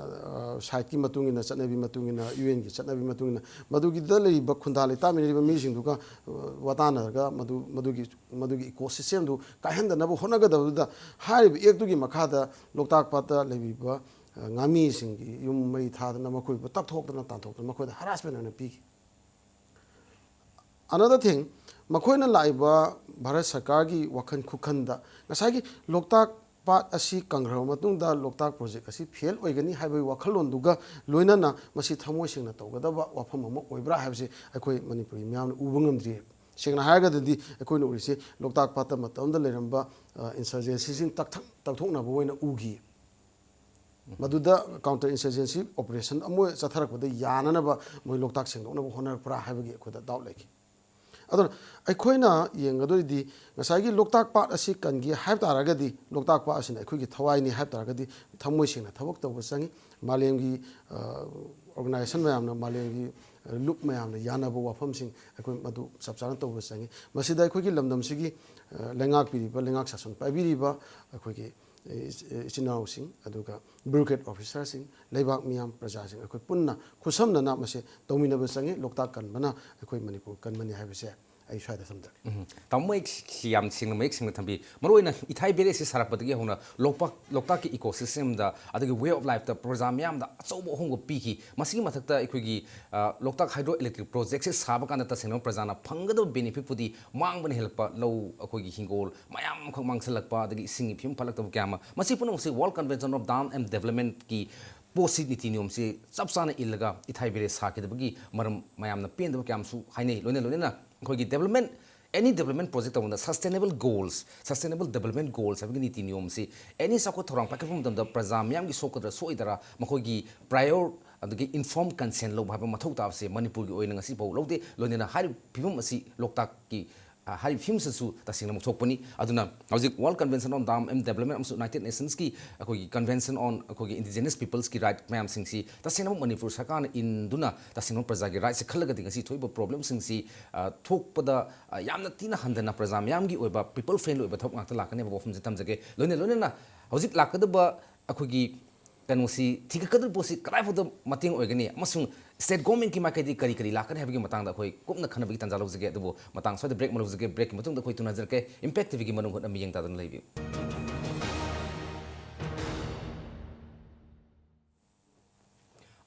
ꯁꯥꯏꯠꯀꯤ ꯃꯇꯨꯡ ꯏꯟꯅ, ꯆꯠꯅꯕꯤ ꯃꯇꯨꯡ ꯏꯟꯅ, ꯌꯨ ꯑꯦꯟꯒꯤ ꯆꯠꯅꯕꯤ ꯃꯇꯨꯡ ꯏꯟꯅ ꯃꯗꯨꯒꯤꯗ ꯂꯩꯔꯤꯕ ꯈꯨꯟꯗꯥ ꯂꯩꯇꯥꯃꯤꯟꯅꯔꯤꯕ ꯃꯤꯁꯤꯡꯗꯨꯒ ꯋꯥꯇꯥꯅꯔꯒ ꯃꯗꯨ ꯃꯗꯨꯒꯤ ꯃꯗꯨꯒꯤ ꯏꯀꯣ ꯁꯤꯁꯇꯦꯝꯗꯨ ꯀꯥꯏꯍꯟꯗꯅꯕ ꯍꯣꯠꯅꯒꯗꯕꯗꯨꯗ ꯍꯥꯏꯔꯤꯕ ꯑꯦꯛꯇꯨꯒꯤ ꯃꯈꯥꯗ ꯂꯣꯛꯇꯥꯛ ꯄꯥꯠꯇ ꯂꯩꯕꯤꯕ ꯉꯥꯃꯤꯁꯤꯡꯒꯤ ꯌꯨꯝ ꯃꯩ ꯊꯥꯗꯅ ꯃꯈꯣꯏꯕꯨ ꯇꯞꯊꯣꯛꯇꯅ ꯇꯥꯟꯊꯣꯛꯇꯅ ꯃꯈꯣꯏꯗ ꯍꯔꯥꯁꯃꯦꯟ ꯑꯣꯏꯅ ꯄꯤꯈꯤ꯫ Another thing, ꯃꯈꯣꯏꯅ ꯂꯥꯛꯏꯕ ꯚꯥꯔꯠ ꯁꯔꯀꯥꯔꯒꯤ ꯋꯥꯈꯜ ꯈꯨꯈꯟꯗ ꯉꯁꯥꯏꯒꯤ ꯂꯣꯛꯇꯥꯛ ꯄꯥꯠ ꯑꯁꯤ ꯀꯪꯈ꯭ꯔꯕ ꯃꯇꯨꯡꯗ ꯂꯣꯛꯇꯥꯛ ꯄ꯭ꯔꯣꯖꯦꯛ ꯑꯁꯤ ꯐꯦꯜ ꯑꯣꯏꯒꯅꯤ ꯍꯥꯏꯕꯒꯤ ꯋꯥꯈꯜꯂꯣꯟꯗꯨꯒ ꯂꯣꯏꯅꯅ ꯃꯁꯤ ꯊꯃꯣꯏ ꯁꯦꯡꯅ ꯇꯧꯒꯗꯕ ꯋꯥꯐꯝ ꯑꯃ ꯑꯣꯏꯕ꯭ꯔꯥ ꯍꯥꯏꯕꯁꯤ ꯑꯩꯈꯣꯏ ꯃꯅꯤꯄꯨꯔꯒꯤ ꯃꯤꯌꯥꯝꯅ ꯎꯕ ꯉꯝꯗ꯭ꯔꯤ꯫ ꯁꯦꯡꯅ ꯍꯥꯏꯔꯒꯗꯤ ꯑꯩꯈꯣꯏꯅ ꯎꯔꯤꯁꯦ ꯂꯣꯛꯇꯥꯛ ꯄꯥꯠꯇ ꯃꯇꯝꯗ ꯂꯩꯔꯝꯕ, ꯑ, ꯏꯟꯁꯔꯖꯦꯟꯁꯤꯁꯤꯡ ꯇꯛꯊ-, ꯇꯛꯊꯣꯛꯅꯕ ꯑꯣꯏꯅ ꯎꯈꯤ꯫ ꯃꯗꯨꯗ ꯀꯥꯎꯟꯇꯔ ꯏꯟꯁꯔꯖꯦꯟꯁꯤ ꯑꯣꯄꯔꯦꯁꯟ ꯑꯃ ꯆꯠꯊꯔꯛꯄꯗ ꯌꯥꯅꯅꯕ ꯃꯣꯏ ꯂꯣꯛꯇꯥꯛ ꯁꯦꯡꯗꯣꯛꯅꯕ ꯍꯣꯠꯅꯔꯛꯄ꯭ꯔꯥ ꯍꯥꯏꯕꯒꯤ ꯑꯩꯈꯣꯏꯗ ꯗꯥꯎꯠ ꯂꯩꯈꯤ꯫ ꯑꯗꯨꯅ ꯑꯩꯈꯣꯏꯅ ꯌꯦꯡꯒꯗꯣꯏꯗꯤ ꯉꯁꯥꯏꯒꯤ ꯂꯣꯛꯇꯥꯛ ꯄꯥꯠ ꯑꯁꯤ ꯀꯟꯒꯦ ꯍꯥꯏꯕ ꯇꯥꯔꯒꯗꯤ ꯂꯣꯛꯇꯥꯛ ꯄꯥꯠ ꯑꯁꯤꯅ ꯑꯩꯈꯣꯏꯒꯤ ꯊꯋꯥꯏꯅꯤ ꯍꯥꯏꯕ ꯇꯥꯔꯒꯗꯤ ꯊꯃꯣꯏ ꯁꯦꯡꯅ ꯊꯕꯛ ꯇꯧꯕ ꯆꯪꯉꯤ꯫ ꯃꯥꯂꯦꯝꯒꯤ, ꯑ, ꯑꯣꯔꯒꯅꯥꯏꯖꯦꯁꯟ ꯃꯌꯥꯝꯅ, ꯃꯥꯂꯦꯝꯒꯤ, ꯑ, ꯂꯨꯞ ꯃꯌꯥꯝꯅ ꯌꯥꯅꯕ ꯋꯥꯐꯝꯁꯤꯡ ꯑꯩꯈꯣꯏ ꯃꯗꯨ ꯆꯞ ꯆꯥꯅ ꯇꯧꯕ ꯆꯪꯉꯤ꯫ ꯃꯁꯤꯗ ꯑꯩꯈꯣꯏꯒꯤ ꯂꯝꯗꯝꯁꯤꯒꯤ, ꯑ, ꯂꯩꯉꯥꯛꯄꯤꯔꯤꯕ, ꯂꯩꯉꯥꯛ ꯁꯥꯁꯟ ꯄꯥꯏꯕꯤꯔꯤꯕ ꯑꯩꯈꯣꯏꯒꯤ ꯏꯆ-, ꯏꯆꯤꯟ ꯏꯅꯥꯎꯁꯤꯡ, ꯑꯗꯨꯒ ꯕ꯭ꯌꯨꯔꯣꯀ꯭ꯔꯦꯠ ꯑꯣꯐꯤꯁꯥꯔꯁꯤꯡ, ꯂꯩꯕꯥꯛ ꯃꯤꯌꯥꯝ, ꯄ꯭ꯔꯖꯥꯁꯤꯡ ꯑꯩꯈꯣꯏ ꯄꯨꯟꯅ ꯈꯨꯠꯁꯝꯅꯅ ꯃꯁꯤ ꯇꯧꯃꯤꯟꯅꯕ ꯆꯪꯉꯤ꯫ ꯂꯣꯛꯇꯥꯛ ꯀꯟꯕꯅ ꯑꯩꯈꯣꯏ ꯃꯅꯤꯄꯨꯔ ꯀꯟꯕꯅꯤ ꯍꯥꯏꯕꯁꯦ ꯑꯩ ꯁ꯭ꯋꯥꯏꯗ ꯊꯝꯖꯒꯦ꯫ ꯎꯝ꯫ ꯇꯥꯃꯣ ꯃꯌꯦꯛ ꯁꯤ ꯌꯥꯝ ꯁꯦꯡꯅ, ꯃꯌꯦꯛ ꯁꯦꯡꯅ ꯊꯝꯕꯤ꯫ ꯃꯔꯨꯑꯣꯏꯅ ꯏꯊꯥꯏ ꯕꯦꯔꯦꯖꯁꯤ ꯁꯥꯔꯛꯄꯗꯒꯤ ꯍꯧꯅ ꯂꯣꯛꯄꯥꯛ-, ꯂꯣꯛꯇꯥꯛꯀꯤ ꯏꯀꯣ ꯁꯤꯁꯇꯦꯝꯗ ꯑꯗꯒꯤ ꯋꯦ ꯑꯣꯐ ꯂꯥꯏꯐꯇ ꯄ꯭ꯔꯖꯥ ꯃꯤꯌꯥꯝꯗ ꯑꯆꯧꯕ ꯑꯍꯣꯡꯕ ꯄꯤꯈꯤ꯫ ꯃꯁꯤꯒꯤ ꯃꯊꯛꯇ ꯑꯩꯈꯣꯏꯒꯤ, ꯑ, ꯂꯣꯛꯇꯥꯛ ꯍꯥꯏꯗ꯭ꯔꯣ ꯏꯂꯦꯛꯇ꯭ꯔꯤꯛ ꯄ꯭ꯔꯣꯖꯦꯛꯁꯦ ꯁꯥꯕ ꯀꯥꯟꯗ ꯇꯁꯦꯡꯅ ꯄ꯭ꯔꯖꯥꯅ ꯐꯪꯒꯗꯕ ꯕꯦꯅꯤꯐꯤꯠꯄꯨꯗꯤ ꯃꯥꯡꯕꯅ ꯍꯦꯜꯂꯛꯄ, ꯂꯧ ꯑꯩꯈꯣꯏꯒꯤ ꯍꯤꯡꯒꯣꯜ ꯃꯌꯥꯝ ꯑꯃꯈꯛ ꯃꯥꯡꯁꯤꯜꯂꯛꯄ, ꯑꯗꯒꯤ ꯏꯁꯤꯡꯒꯤ ꯐꯤꯕꯝ ꯐꯠꯂꯛꯇꯕ ꯀꯌꯥ ꯑꯃ, ꯃꯁꯤ ꯄꯨꯝꯅꯃꯛꯁꯤ World Convention of Dam and Developmentꯀꯤ ꯄꯣꯠꯁꯤ, ꯅꯤꯇꯤ ꯅꯤꯌꯣꯝꯁꯤ ꯆꯞ ꯆꯥꯅ ꯏꯜꯂꯒ ꯏꯊꯥꯏ ꯕꯦꯔꯦꯖ ꯁꯥꯈꯤꯗꯕꯒꯤ ꯃꯔꯝ ꯃꯌꯥꯝꯅ ꯄꯦꯟꯗꯕ ꯀꯌꯥ ꯑꯃꯁꯨ ꯍꯥꯏꯅꯩ꯫ ꯂꯣꯏꯅ ꯂꯣꯏꯅꯅ ꯑꯩꯈꯣꯏꯒꯤ development, any development project ꯇꯧꯕꯗ sustainable goals, sustainable development goals ꯍꯥꯏꯕꯒꯤ ꯅꯤꯇꯤ ꯅꯤꯌꯣꯝꯁꯤ, any ꯆꯥꯎꯈꯠ ꯊꯧꯔꯥꯡ ꯄꯥꯏꯈꯠꯄ ꯃꯇꯝꯗ ꯄ꯭ꯔꯖꯥ ꯃꯤꯌꯥꯝꯒꯤ ꯁꯣꯛꯀꯗ꯭ꯔꯥ ꯁꯣꯛꯑꯣꯏꯗ꯭ꯔꯥ ꯃꯈꯣꯏꯒꯤ prior ꯑꯗꯒꯤ informed consent ꯂꯧꯕ ꯍꯥꯏꯕ ꯃꯊꯧ ꯇꯥꯕꯁꯦ ꯃꯅꯤꯄꯨꯔꯒꯤ ꯑꯣꯏꯅ ꯉꯁꯤꯐꯥꯎ ꯂꯧꯗꯦ꯫ ꯂꯣꯏꯅꯅ ꯍꯥꯏꯔꯤꯕ ꯐꯤꯕꯝ ꯑꯁꯤ ꯂꯣꯛꯇꯥꯛꯀꯤ, ꯑ, ꯍꯥꯏꯔꯤꯕ ꯐꯤꯕꯝꯁꯤꯁꯨ ꯇꯁꯦꯡꯅꯃꯛ ꯊꯣꯛꯄꯅꯤ꯫ ꯑꯗꯨꯅ ꯍꯧꯖꯤꯛ World Convention on Dam and Development ꯑꯃꯁꯨꯡ United Nationꯁꯀꯤ ꯑꯩꯈꯣꯏꯒꯤ Convention on ꯑꯩꯈꯣꯏꯒꯤ Indigenous Peoplesꯀꯤ Right ꯃꯌꯥꯝꯁꯤꯡꯁꯤ ꯇꯁꯦꯡꯅꯃꯛ ꯃꯅꯤꯄꯨꯔ ꯁꯔꯀꯥꯔꯅ ꯏꯟꯗꯨꯅ ꯇꯁꯦꯡꯅꯃꯛ ꯄ꯭ꯔꯖꯥꯒꯤ rightꯁꯦ ꯈꯜꯂꯒꯗꯤ ꯉꯁꯤ ꯊꯣꯛꯏꯕ problemꯁꯤꯡꯁꯤ, ꯑ, ꯊꯣꯛꯄꯗ, ꯑ, ꯌꯥꯝꯅ ꯊꯤꯅ ꯍꯟꯊꯅ ꯄ꯭ꯔꯖꯥ ꯃꯤꯌꯥꯝꯒꯤ ꯑꯣꯏꯕ people friendly ꯑꯣꯏꯕ ꯊꯕꯛ ꯉꯥꯛꯇ ꯂꯥꯛꯀꯅꯤ ꯍꯥꯏꯕ ꯋꯥꯐꯝꯁꯦ ꯊꯝꯖꯒꯦ꯫ ꯂꯣꯏꯅ ꯂꯣꯏꯅꯅ ꯍꯧꯖꯤꯛ ꯂꯥꯛꯀꯗꯕ ꯑꯩꯈꯣꯏꯒꯤ ꯀꯩꯅꯣꯁꯤ ꯊꯤꯒꯠꯀꯗꯧꯔꯤꯕ ꯄꯣꯠꯁꯤ ꯀꯗꯥꯏꯐꯥꯎꯗ ꯃꯇꯦꯡ ꯑꯣꯏꯒꯅꯤ ꯑꯃꯁꯨꯡ state governmentꯀꯤ ꯃꯥꯏꯀꯩꯗꯒꯤ ꯀꯔꯤ ꯀꯔꯤ ꯂꯥꯛꯀꯅꯤ ꯍꯥꯏꯕꯒꯤ ꯃꯇꯥꯡꯗ ꯑꯩꯈꯣꯏ ꯀꯨꯞꯅ ꯈꯟꯅꯕꯒꯤ ꯇꯥꯟꯖꯥ ꯂꯧꯖꯒꯦ꯫ ꯑꯗꯨꯕꯨ ꯃꯇꯥꯡ ꯁ꯭ꯋꯥꯏꯗ break ꯑꯃ ꯂꯧꯖꯒꯦ꯫ Breakꯀꯤ ꯃꯇꯨꯡꯗ ꯑꯩꯈꯣꯏ ꯇꯨꯅꯖꯔꯛꯀꯦ꯫ Impact TVꯒꯤ ꯃꯅꯨꯡ ꯍꯨꯠꯅ ꯃꯤꯠꯌꯦꯡ ꯇꯥꯗꯨꯅ ꯂꯩꯕꯤꯌꯨ꯫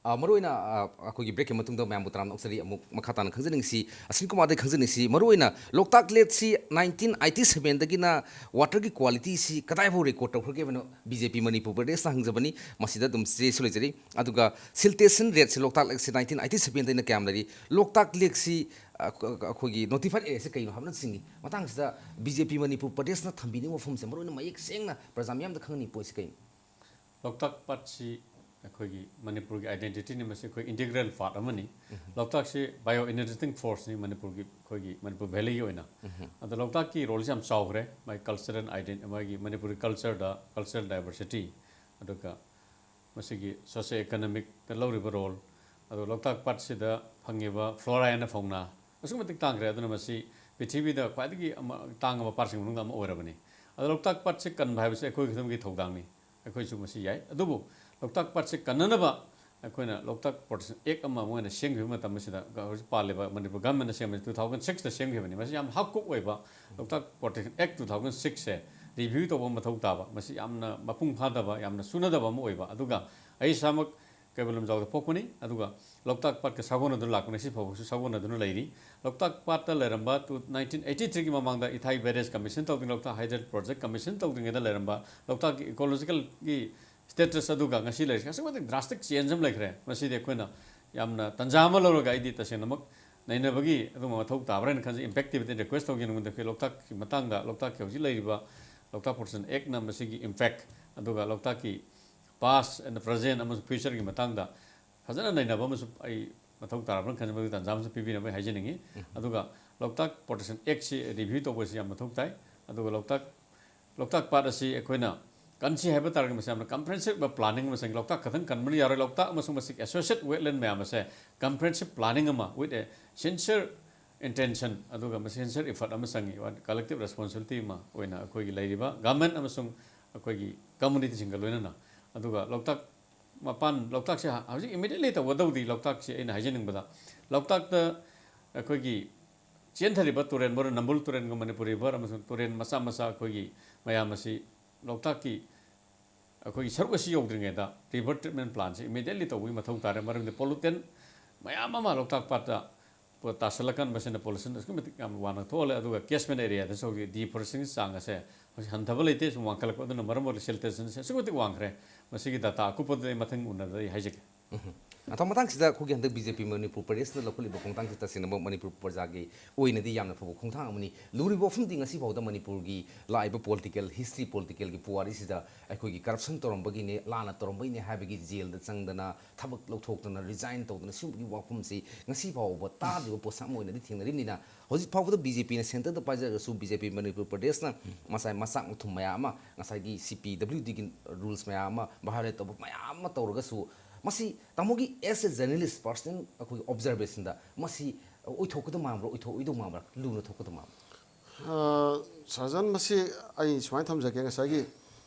ꯑ, ꯃꯔꯨꯑꯣꯏꯅ, ꯑ, ꯑꯩꯈꯣꯏꯒꯤ break ꯀꯤ ꯃꯇꯨꯡꯗ ꯃꯌꯥꯝꯕꯨ ꯇꯔꯥꯝꯅ ꯑꯣꯛꯆꯔꯤ꯫ ꯑꯃꯨꯛ ꯃꯈꯥ ꯇꯥꯅ ꯈꯪꯖꯅꯤꯡꯁꯤ, ꯑꯁꯤꯟ ꯀꯨꯃꯥꯔꯗꯒꯤ ꯈꯪꯖꯅꯤꯡꯁꯤ, ꯃꯔꯨꯑꯣꯏꯅ ꯂꯣꯛꯇꯥꯛ lake ꯁꯤ nineteen eighty seven ꯗꯒꯤꯅ water ꯒꯤ quality ꯁꯤ ꯀꯗꯥꯏꯐꯥꯎ record ꯇꯧꯈ꯭ꯔꯒꯦ ꯍꯥꯏꯕꯅꯣ? B J P Manipur ꯄ꯭ꯔꯗꯦꯁꯅ ꯍꯪꯖꯕꯅꯤ꯫ ꯃꯁꯤꯗ ꯑꯗꯨꯝ ꯆꯦꯁꯨ ꯂꯩꯖꯔꯤ꯫ ꯑꯗꯨꯒ siltation rate ꯁꯤ ꯂꯣꯛꯇꯥꯛ lake ꯁꯤ nineteen eighty seven ꯗꯩꯅ ꯀꯌꯥꯝ ꯂꯩꯔꯤ? ꯂꯣꯛꯇꯥꯛ lake ꯁꯤ, ꯑ, ꯑꯩꯈꯣꯏꯒꯤ notified area ꯁꯤ ꯀꯩꯅꯣ ꯍꯥꯏꯕꯅꯆꯤꯡꯉꯤ ꯃꯇꯥꯡꯁꯤꯗ B J P ꯃꯅꯤꯄꯨꯔ ꯄ꯭ꯔꯗꯦꯁꯅ ꯊꯝꯕꯤꯅꯤꯡꯕ ꯋꯥꯐꯝꯁꯦ ꯃꯔꯨꯑꯣꯏꯅ ꯃꯌꯦꯛ ꯁꯦꯡꯅ ꯄ꯭ꯔꯖꯥ ꯃꯤꯌꯥꯝꯗ ꯈꯪꯍꯟꯅꯤꯡꯕ ꯄꯣꯠꯁꯤ ꯀꯩꯅꯣ? ꯂꯣꯛꯇꯥꯛ ꯄꯥꯠꯁꯤ ꯑꯩꯈꯣꯏꯒꯤ ꯃꯅꯤꯄꯨꯔꯒꯤ identity ꯅꯤ, ꯃꯁꯤ ꯑꯩꯈꯣꯏ integral part ꯑꯃꯅꯤ꯫ ꯂꯣꯛꯇꯥꯛꯁꯤ bio energetic force ꯅꯤ ꯃꯅꯤꯄꯨꯔꯒꯤ, ꯑꯩꯈꯣꯏꯒꯤ ꯃꯅꯤꯄꯨꯔ valley ꯒꯤ ꯑꯣꯏꯅ꯫ ꯑꯗꯣ ꯂꯣꯛꯇꯥꯛꯀꯤ role ꯁꯤ ꯌꯥꯝ ꯆꯥꯎꯈ꯭ꯔꯦ꯫ ꯃꯥꯒꯤ cultural ident-, ꯃꯥꯒꯤ ꯃꯅꯤꯄꯨꯔꯒꯤ culture ꯗ, cultural diversity, ꯑꯗꯨꯒ ꯃꯁꯤꯒꯤ socio economic ꯇ ꯂꯧꯔꯤꯕ role, ꯑꯗꯣ ꯂꯣꯛꯇꯥꯛ ꯄꯥꯠꯁꯤꯗ ꯐꯪꯉꯤꯕ flora and fauna ꯑꯁꯨꯛꯀꯤ ꯃꯇꯤꯛ ꯇꯥꯡꯈ꯭ꯔꯦ꯫ ꯑꯗꯨꯅ ꯃꯁꯤ ꯄ꯭ꯔꯤꯊꯤꯕꯤꯗ ꯈ꯭ꯋꯥꯏꯗꯒꯤ ꯑꯃ, ꯇꯥꯡꯉꯕ ꯄꯥꯠꯁꯤꯡꯒꯤ ꯃꯅꯨꯡꯗ ꯑꯃ ꯑꯣꯏꯔꯕꯅꯤ꯫ ꯑꯗꯣ ꯂꯣꯛꯇꯥꯛ ꯄꯥꯠꯁꯤ ꯀꯟꯕ ꯍꯥꯏꯕꯁꯤ ꯑꯩꯈꯣꯏ ꯈꯨꯗꯤꯡꯃꯛꯀꯤ ꯊꯧꯗꯥꯡꯅꯤ꯫ ꯑꯩꯈꯣꯏꯁꯨ ꯃꯁꯤ ꯌꯥꯏ꯫ ꯑꯗꯨꯕꯨ ꯂꯣꯛꯇꯥꯛ ꯄꯥꯠꯁꯤ ꯀꯟꯅꯅꯕ ꯑꯩꯈꯣꯏꯅ ꯂꯣꯛꯇꯥꯛ Protection Act ꯑꯃ ꯑꯃ ꯑꯣꯏꯅ ꯁꯦꯝꯈꯤꯕ ꯃꯇꯝ ꯑꯁꯤꯗ, ꯍꯧꯖꯤꯛ ꯄꯥꯜꯂꯤꯕ ꯃꯅꯤꯄꯨꯔ government ꯅ ꯁꯦꯝꯕꯁꯤ two thousand six ꯇ ꯁꯦꯝꯈꯤꯕꯅꯤ꯫ ꯃꯁꯤ ꯌꯥꯝ ꯍꯥꯛꯀꯨꯞ ꯑꯣꯏꯕ ꯂꯣꯛꯇꯥꯛ Protection Act two thousand six ꯁꯦ review ꯇꯧꯕ ꯃꯊꯧ ꯇꯥꯕ, ꯃꯁꯤ ꯌꯥꯝꯅ ꯃꯄꯨꯡ ꯐꯥꯗꯕ, ꯌꯥꯝꯅ ꯆꯨꯅꯗꯕ ꯑꯃ ꯑꯣꯏꯕ꯫ ꯑꯗꯨꯒ ꯑꯩ ꯏꯁꯥꯃꯛ ꯀꯩꯕꯨꯜ ꯂꯝꯖꯥꯎꯗ ꯄꯣꯛꯄꯅꯤ, ꯑꯗꯨꯒ ꯂꯣꯛꯇꯥꯛ ꯄꯥꯠꯀ ꯁꯥꯒꯣꯟꯅꯗꯨꯅ ꯂꯥꯛꯄꯅꯤ, ꯉꯁꯤ ꯐꯥꯎꯕꯁꯨ ꯁꯥꯒꯣꯟꯅꯗꯨꯅ ꯂꯩꯔꯤ꯫ ꯂꯣꯛꯇꯥꯛ ꯄꯥꯠꯇ ꯂꯩꯔꯝꯕ ꯇꯨ-, nineteen eighty three ꯒꯤ ꯃꯃꯥꯡꯗ ꯏꯊꯥꯏ barrage commission ꯇꯧꯗ꯭ꯔꯤꯉꯩ, ꯂꯣꯛꯇꯥꯛ hydro project commission ꯇꯧꯗ꯭ꯔꯤꯉꯩꯗ ꯂꯩꯔꯝꯕ ꯂꯣꯛꯇꯥꯛꯀꯤ ecological ꯒꯤ status ꯑꯗꯨꯒ ꯉꯁꯤ ꯂꯩꯔꯤꯁꯦ ꯑꯁꯨꯛꯀꯤ ꯃꯇꯤꯛ drastic change ꯑꯃ ꯂꯩꯈ꯭ꯔꯦ꯫ ꯃꯁꯤꯗꯤ ꯑꯩꯈꯣꯏꯅ ꯌꯥꯝꯅ ꯇꯟꯖꯥ ꯑꯃ ꯂꯧꯔꯒ ꯑꯩꯗꯤ ꯇꯁꯦꯡꯅꯃꯛ ꯅꯩꯅꯕꯒꯤ ꯑꯗꯨꯒꯨꯝꯕ ꯃꯊꯧ ꯇꯥꯕ꯭ꯔꯥ ꯍꯥꯏꯅ ꯈꯟꯖꯩ꯫ Impact ꯇꯤ request ꯇꯧꯒꯦ ꯅꯉꯣꯟꯗ꯫ ꯑꯩꯈꯣꯏ ꯂꯣꯛꯇꯥꯛꯀꯤ ꯃꯇꯥꯡꯗ, ꯂꯣꯛꯇꯥꯛꯀꯤ ꯍꯧꯖꯤꯛ ꯂꯩꯔꯤꯕ ꯂꯣꯛꯇꯥꯛ Protection Act ꯅ ꯃꯁꯤꯒꯤ impact, ꯑꯗꯨꯒ ꯂꯣꯛꯇꯥꯛꯀꯤ past and present ꯑꯃꯁꯨꯡ future ꯒꯤ ꯃꯇꯥꯡꯗ ꯐꯖꯅ ꯅꯩꯅꯕ ꯑꯃꯁꯨ ꯑꯩ ꯃꯊꯧ ꯇꯥꯔꯕ꯭ꯔꯥ ꯈꯟꯖꯕꯒꯤ ꯇꯥꯟꯖꯥ ꯑꯃꯁꯨ ꯄꯤꯕꯤꯅꯕ ꯑꯩ ꯍꯥꯏꯖꯅꯤꯡꯉꯤ꯫ ꯑꯗꯨꯒ ꯂꯣꯛꯇꯥꯛ Protection Act ꯁꯤ review ꯇꯧꯕꯁꯤ ꯌꯥꯝ ꯃꯊꯧ ꯇꯥꯏ꯫ ꯑꯗꯨꯒ ꯂꯣꯛꯇꯥꯛ, ꯂꯣꯛꯇꯥꯛ ꯄꯥꯠ ꯑꯁꯤ ꯑꯩꯈꯣꯏꯅ ꯀꯟꯁꯤ ꯍꯥꯏꯕ ꯇꯥꯔꯒꯗꯤ ꯃꯁꯤ ꯌꯥꯝꯅ comprehensive ꯑꯣꯏꯕ planning ꯑꯃ ꯆꯪꯉꯤ꯫ ꯂꯣꯛꯇꯥꯛ ꯈꯛꯇꯪ ꯀꯟꯕꯅ ꯌꯥꯔꯣꯏ꯫ ꯂꯣꯛꯇꯥꯛ ꯑꯃꯁꯨꯡ ꯃꯁꯤꯒꯤ associate wetland ꯃꯌꯥꯝ ꯑꯁꯦ comprehensive planning ꯑꯃ with a sincere intention, ꯑꯗꯨꯒ ꯃꯁꯤ sincere effort ꯑꯃ ꯆꯪꯉꯤ꯫ Collective responsibility ꯑꯃ ꯑꯣꯏꯅ ꯑꯩꯈꯣꯏꯒꯤ ꯂꯩꯔꯤꯕ government ꯑꯃꯁꯨꯡ ꯑꯩꯈꯣꯏꯒꯤ community ꯁꯤꯡꯒ ꯂꯣꯏꯅꯅ꯫ ꯑꯗꯨꯒ ꯂꯣꯛꯇꯥꯛ ꯃꯄꯥꯟ, ꯂꯣꯛꯇꯥꯛꯁꯦ ꯍ-, ꯍꯧꯖꯤꯛ immediately ꯇꯧꯒꯗꯧꯗꯤ, ꯂꯣꯛꯇꯥꯛꯁꯦ ꯑꯩꯅ ꯍꯥꯏꯖꯅꯤꯡꯕꯗ, ꯂꯣꯛꯇꯥꯛꯇ ꯑꯩꯈꯣꯏꯒꯤ ꯆꯦꯟꯊꯔꯤꯕ ꯇꯨꯔꯦꯜ, ꯃꯔꯨ ꯅꯝꯕꯨꯜ ꯇꯨꯔꯦꯜꯒ ꯃꯅꯤꯄꯨꯔ river ꯑꯃꯁꯨꯡ ꯇꯨꯔꯦꯜ ꯃꯆꯥ ꯃꯆꯥ ꯑꯩꯈꯣꯏꯒꯤ ꯃꯌꯥꯝ ꯑꯁꯤ ꯂꯣꯛꯇꯥꯛꯀꯤ ꯑꯩꯈꯣꯏꯒꯤ ꯁꯔꯨꯛ ꯑꯁꯤ ꯌꯧꯗ꯭ꯔꯤꯉꯩꯗ river treatment plantꯁꯦ immediately ꯇꯧꯕꯒꯤ ꯃꯊꯧ ꯇꯥꯔꯦ꯫ ꯃꯔꯝꯗꯤ pollutant ꯃꯌꯥꯝ ꯑꯃ ꯂꯣꯛꯇꯥꯛ ꯄꯥꯠꯇ ꯄꯣ-, ꯇꯥꯁꯜꯂꯀꯥꯟ ꯃꯁꯤꯅ pollution ꯑꯁꯨꯛꯀꯤ ꯃꯇꯤꯛ ꯌꯥꯝ ꯋꯥꯡꯅ ꯊꯣꯛꯍꯜꯂꯦ꯫ ꯑꯗꯨꯒ catchment areaꯗꯁꯨ ꯍꯧꯖꯤꯛ deforestation ꯆꯥꯡ ꯑꯁꯦ ꯍꯧꯖꯤꯛ ꯍꯟꯊꯕ ꯂꯩꯇꯦ, ꯁꯨꯝ ꯋꯥꯡꯈꯠꯂꯛꯄ꯫ ꯑꯗꯨꯅ ꯃꯔꯝ ꯑꯣꯏꯔꯒ siltationꯁꯦ ꯑꯁꯨꯛꯀꯤ ꯃꯇꯤꯛ ꯋꯥꯡꯈ꯭ꯔꯦ꯫ ꯃꯁꯤꯒꯤ data ꯑꯀꯨꯞꯄꯗꯨꯗꯤ ꯑꯩ ꯃꯊꯪ ꯎꯅꯕꯗ ꯑꯩ ꯍꯥꯏꯖꯒꯦ꯫ ꯎꯝ꯫ ꯑꯗꯣ ꯃꯇꯥꯡꯁꯤꯗ ꯑꯩꯈꯣꯏꯒꯤ ꯍꯟꯗꯛ BJP ꯃꯅꯤꯄꯨꯔ ꯄ꯭ꯔꯗꯦꯁꯇ ꯂꯧꯈꯠꯂꯤꯕ ꯈꯣꯡꯊꯥꯡꯁꯤ ꯇꯁꯦꯡꯅꯃꯛ ꯃꯅꯤꯄꯨꯔ ꯄ꯭ꯔꯖꯥꯒꯤ ꯑꯣꯏꯅꯗꯤ ꯌꯥꯝꯅ ꯐꯕ ꯈꯣꯡꯊꯥꯡ ꯑꯃꯅꯤ꯫ ꯂꯨꯔꯤꯕ ꯋꯥꯐꯝꯗꯤ ꯉꯁꯤ ꯐꯥꯎꯗ ꯃꯅꯤꯄꯨꯔꯒꯤ ꯂꯥꯛꯏꯕ political history, politicalꯒꯤ ꯄꯨꯋꯥꯔꯤꯁꯤꯗ ꯑꯩꯈꯣꯏꯒꯤ corruption ꯇꯧꯔꯝꯕꯒꯤꯅꯦ, ꯂꯥꯟꯅ ꯇꯧꯔꯝꯕꯒꯤꯅꯦ ꯍꯥꯏꯕꯒꯤ ꯖꯦꯜꯗ ꯆꯪꯗꯅ, ꯊꯕꯛ ꯂꯧꯊꯣꯛꯇꯅ, resign ꯇꯧꯗꯅ, ꯁꯤꯒꯨꯝꯕꯒꯤ ꯋꯥꯐꯝꯁꯤ ꯉꯁꯤ ꯐꯥꯎꯕ ꯇꯥꯗ꯭ꯔꯤꯕ ꯄꯣꯠꯁꯛ ꯑꯃ ꯑꯣꯏꯅꯗꯤ ꯊꯦꯡꯅꯔꯤꯕꯅꯤꯅ, ꯍꯧꯖꯤꯛ ꯐꯥꯎꯕꯗ BJPꯅ centreꯗ ꯄꯥꯏꯖꯔꯒꯁꯨ, BJP ꯃꯅꯤꯄꯨꯔ ꯄ꯭ꯔꯗꯦꯁꯅ ꯉꯁꯥꯏ ꯃꯆꯥꯛ ꯃꯊꯨꯝ ꯃꯌꯥꯝ ꯑꯃ, ꯉꯁꯥꯏꯒꯤ CPWDꯒꯤ rules ꯃꯌꯥꯝ ꯑꯃ violate ꯇꯧꯕ ꯃꯌꯥꯝ ꯑꯃ ꯇꯧꯔꯒꯁꯨ, ꯃꯁꯤ ꯇꯥꯃꯣꯒꯤ as a journalist, personal ꯑꯩꯈꯣꯏꯒꯤ observationꯗ ꯃꯁꯤ ꯑꯣꯏꯊꯣꯛꯀꯗꯕ ꯃꯥꯟꯕ꯭ꯔꯥ, ꯑꯣꯏꯊꯣꯛꯑꯣꯏꯗꯧ ꯃꯥꯟꯕ꯭ꯔꯥ, ꯂꯨꯅ ꯊꯣꯛꯀꯗꯕ ꯃꯥꯟꯕ꯭ꯔꯥ? ꯑ, ꯁꯥꯔꯖꯟ, ꯃꯁꯤ ꯑꯩ ꯁꯨꯃꯥꯏꯅ ꯊꯝꯖꯒꯦ꯫ ꯉꯁꯥꯏꯒꯤ,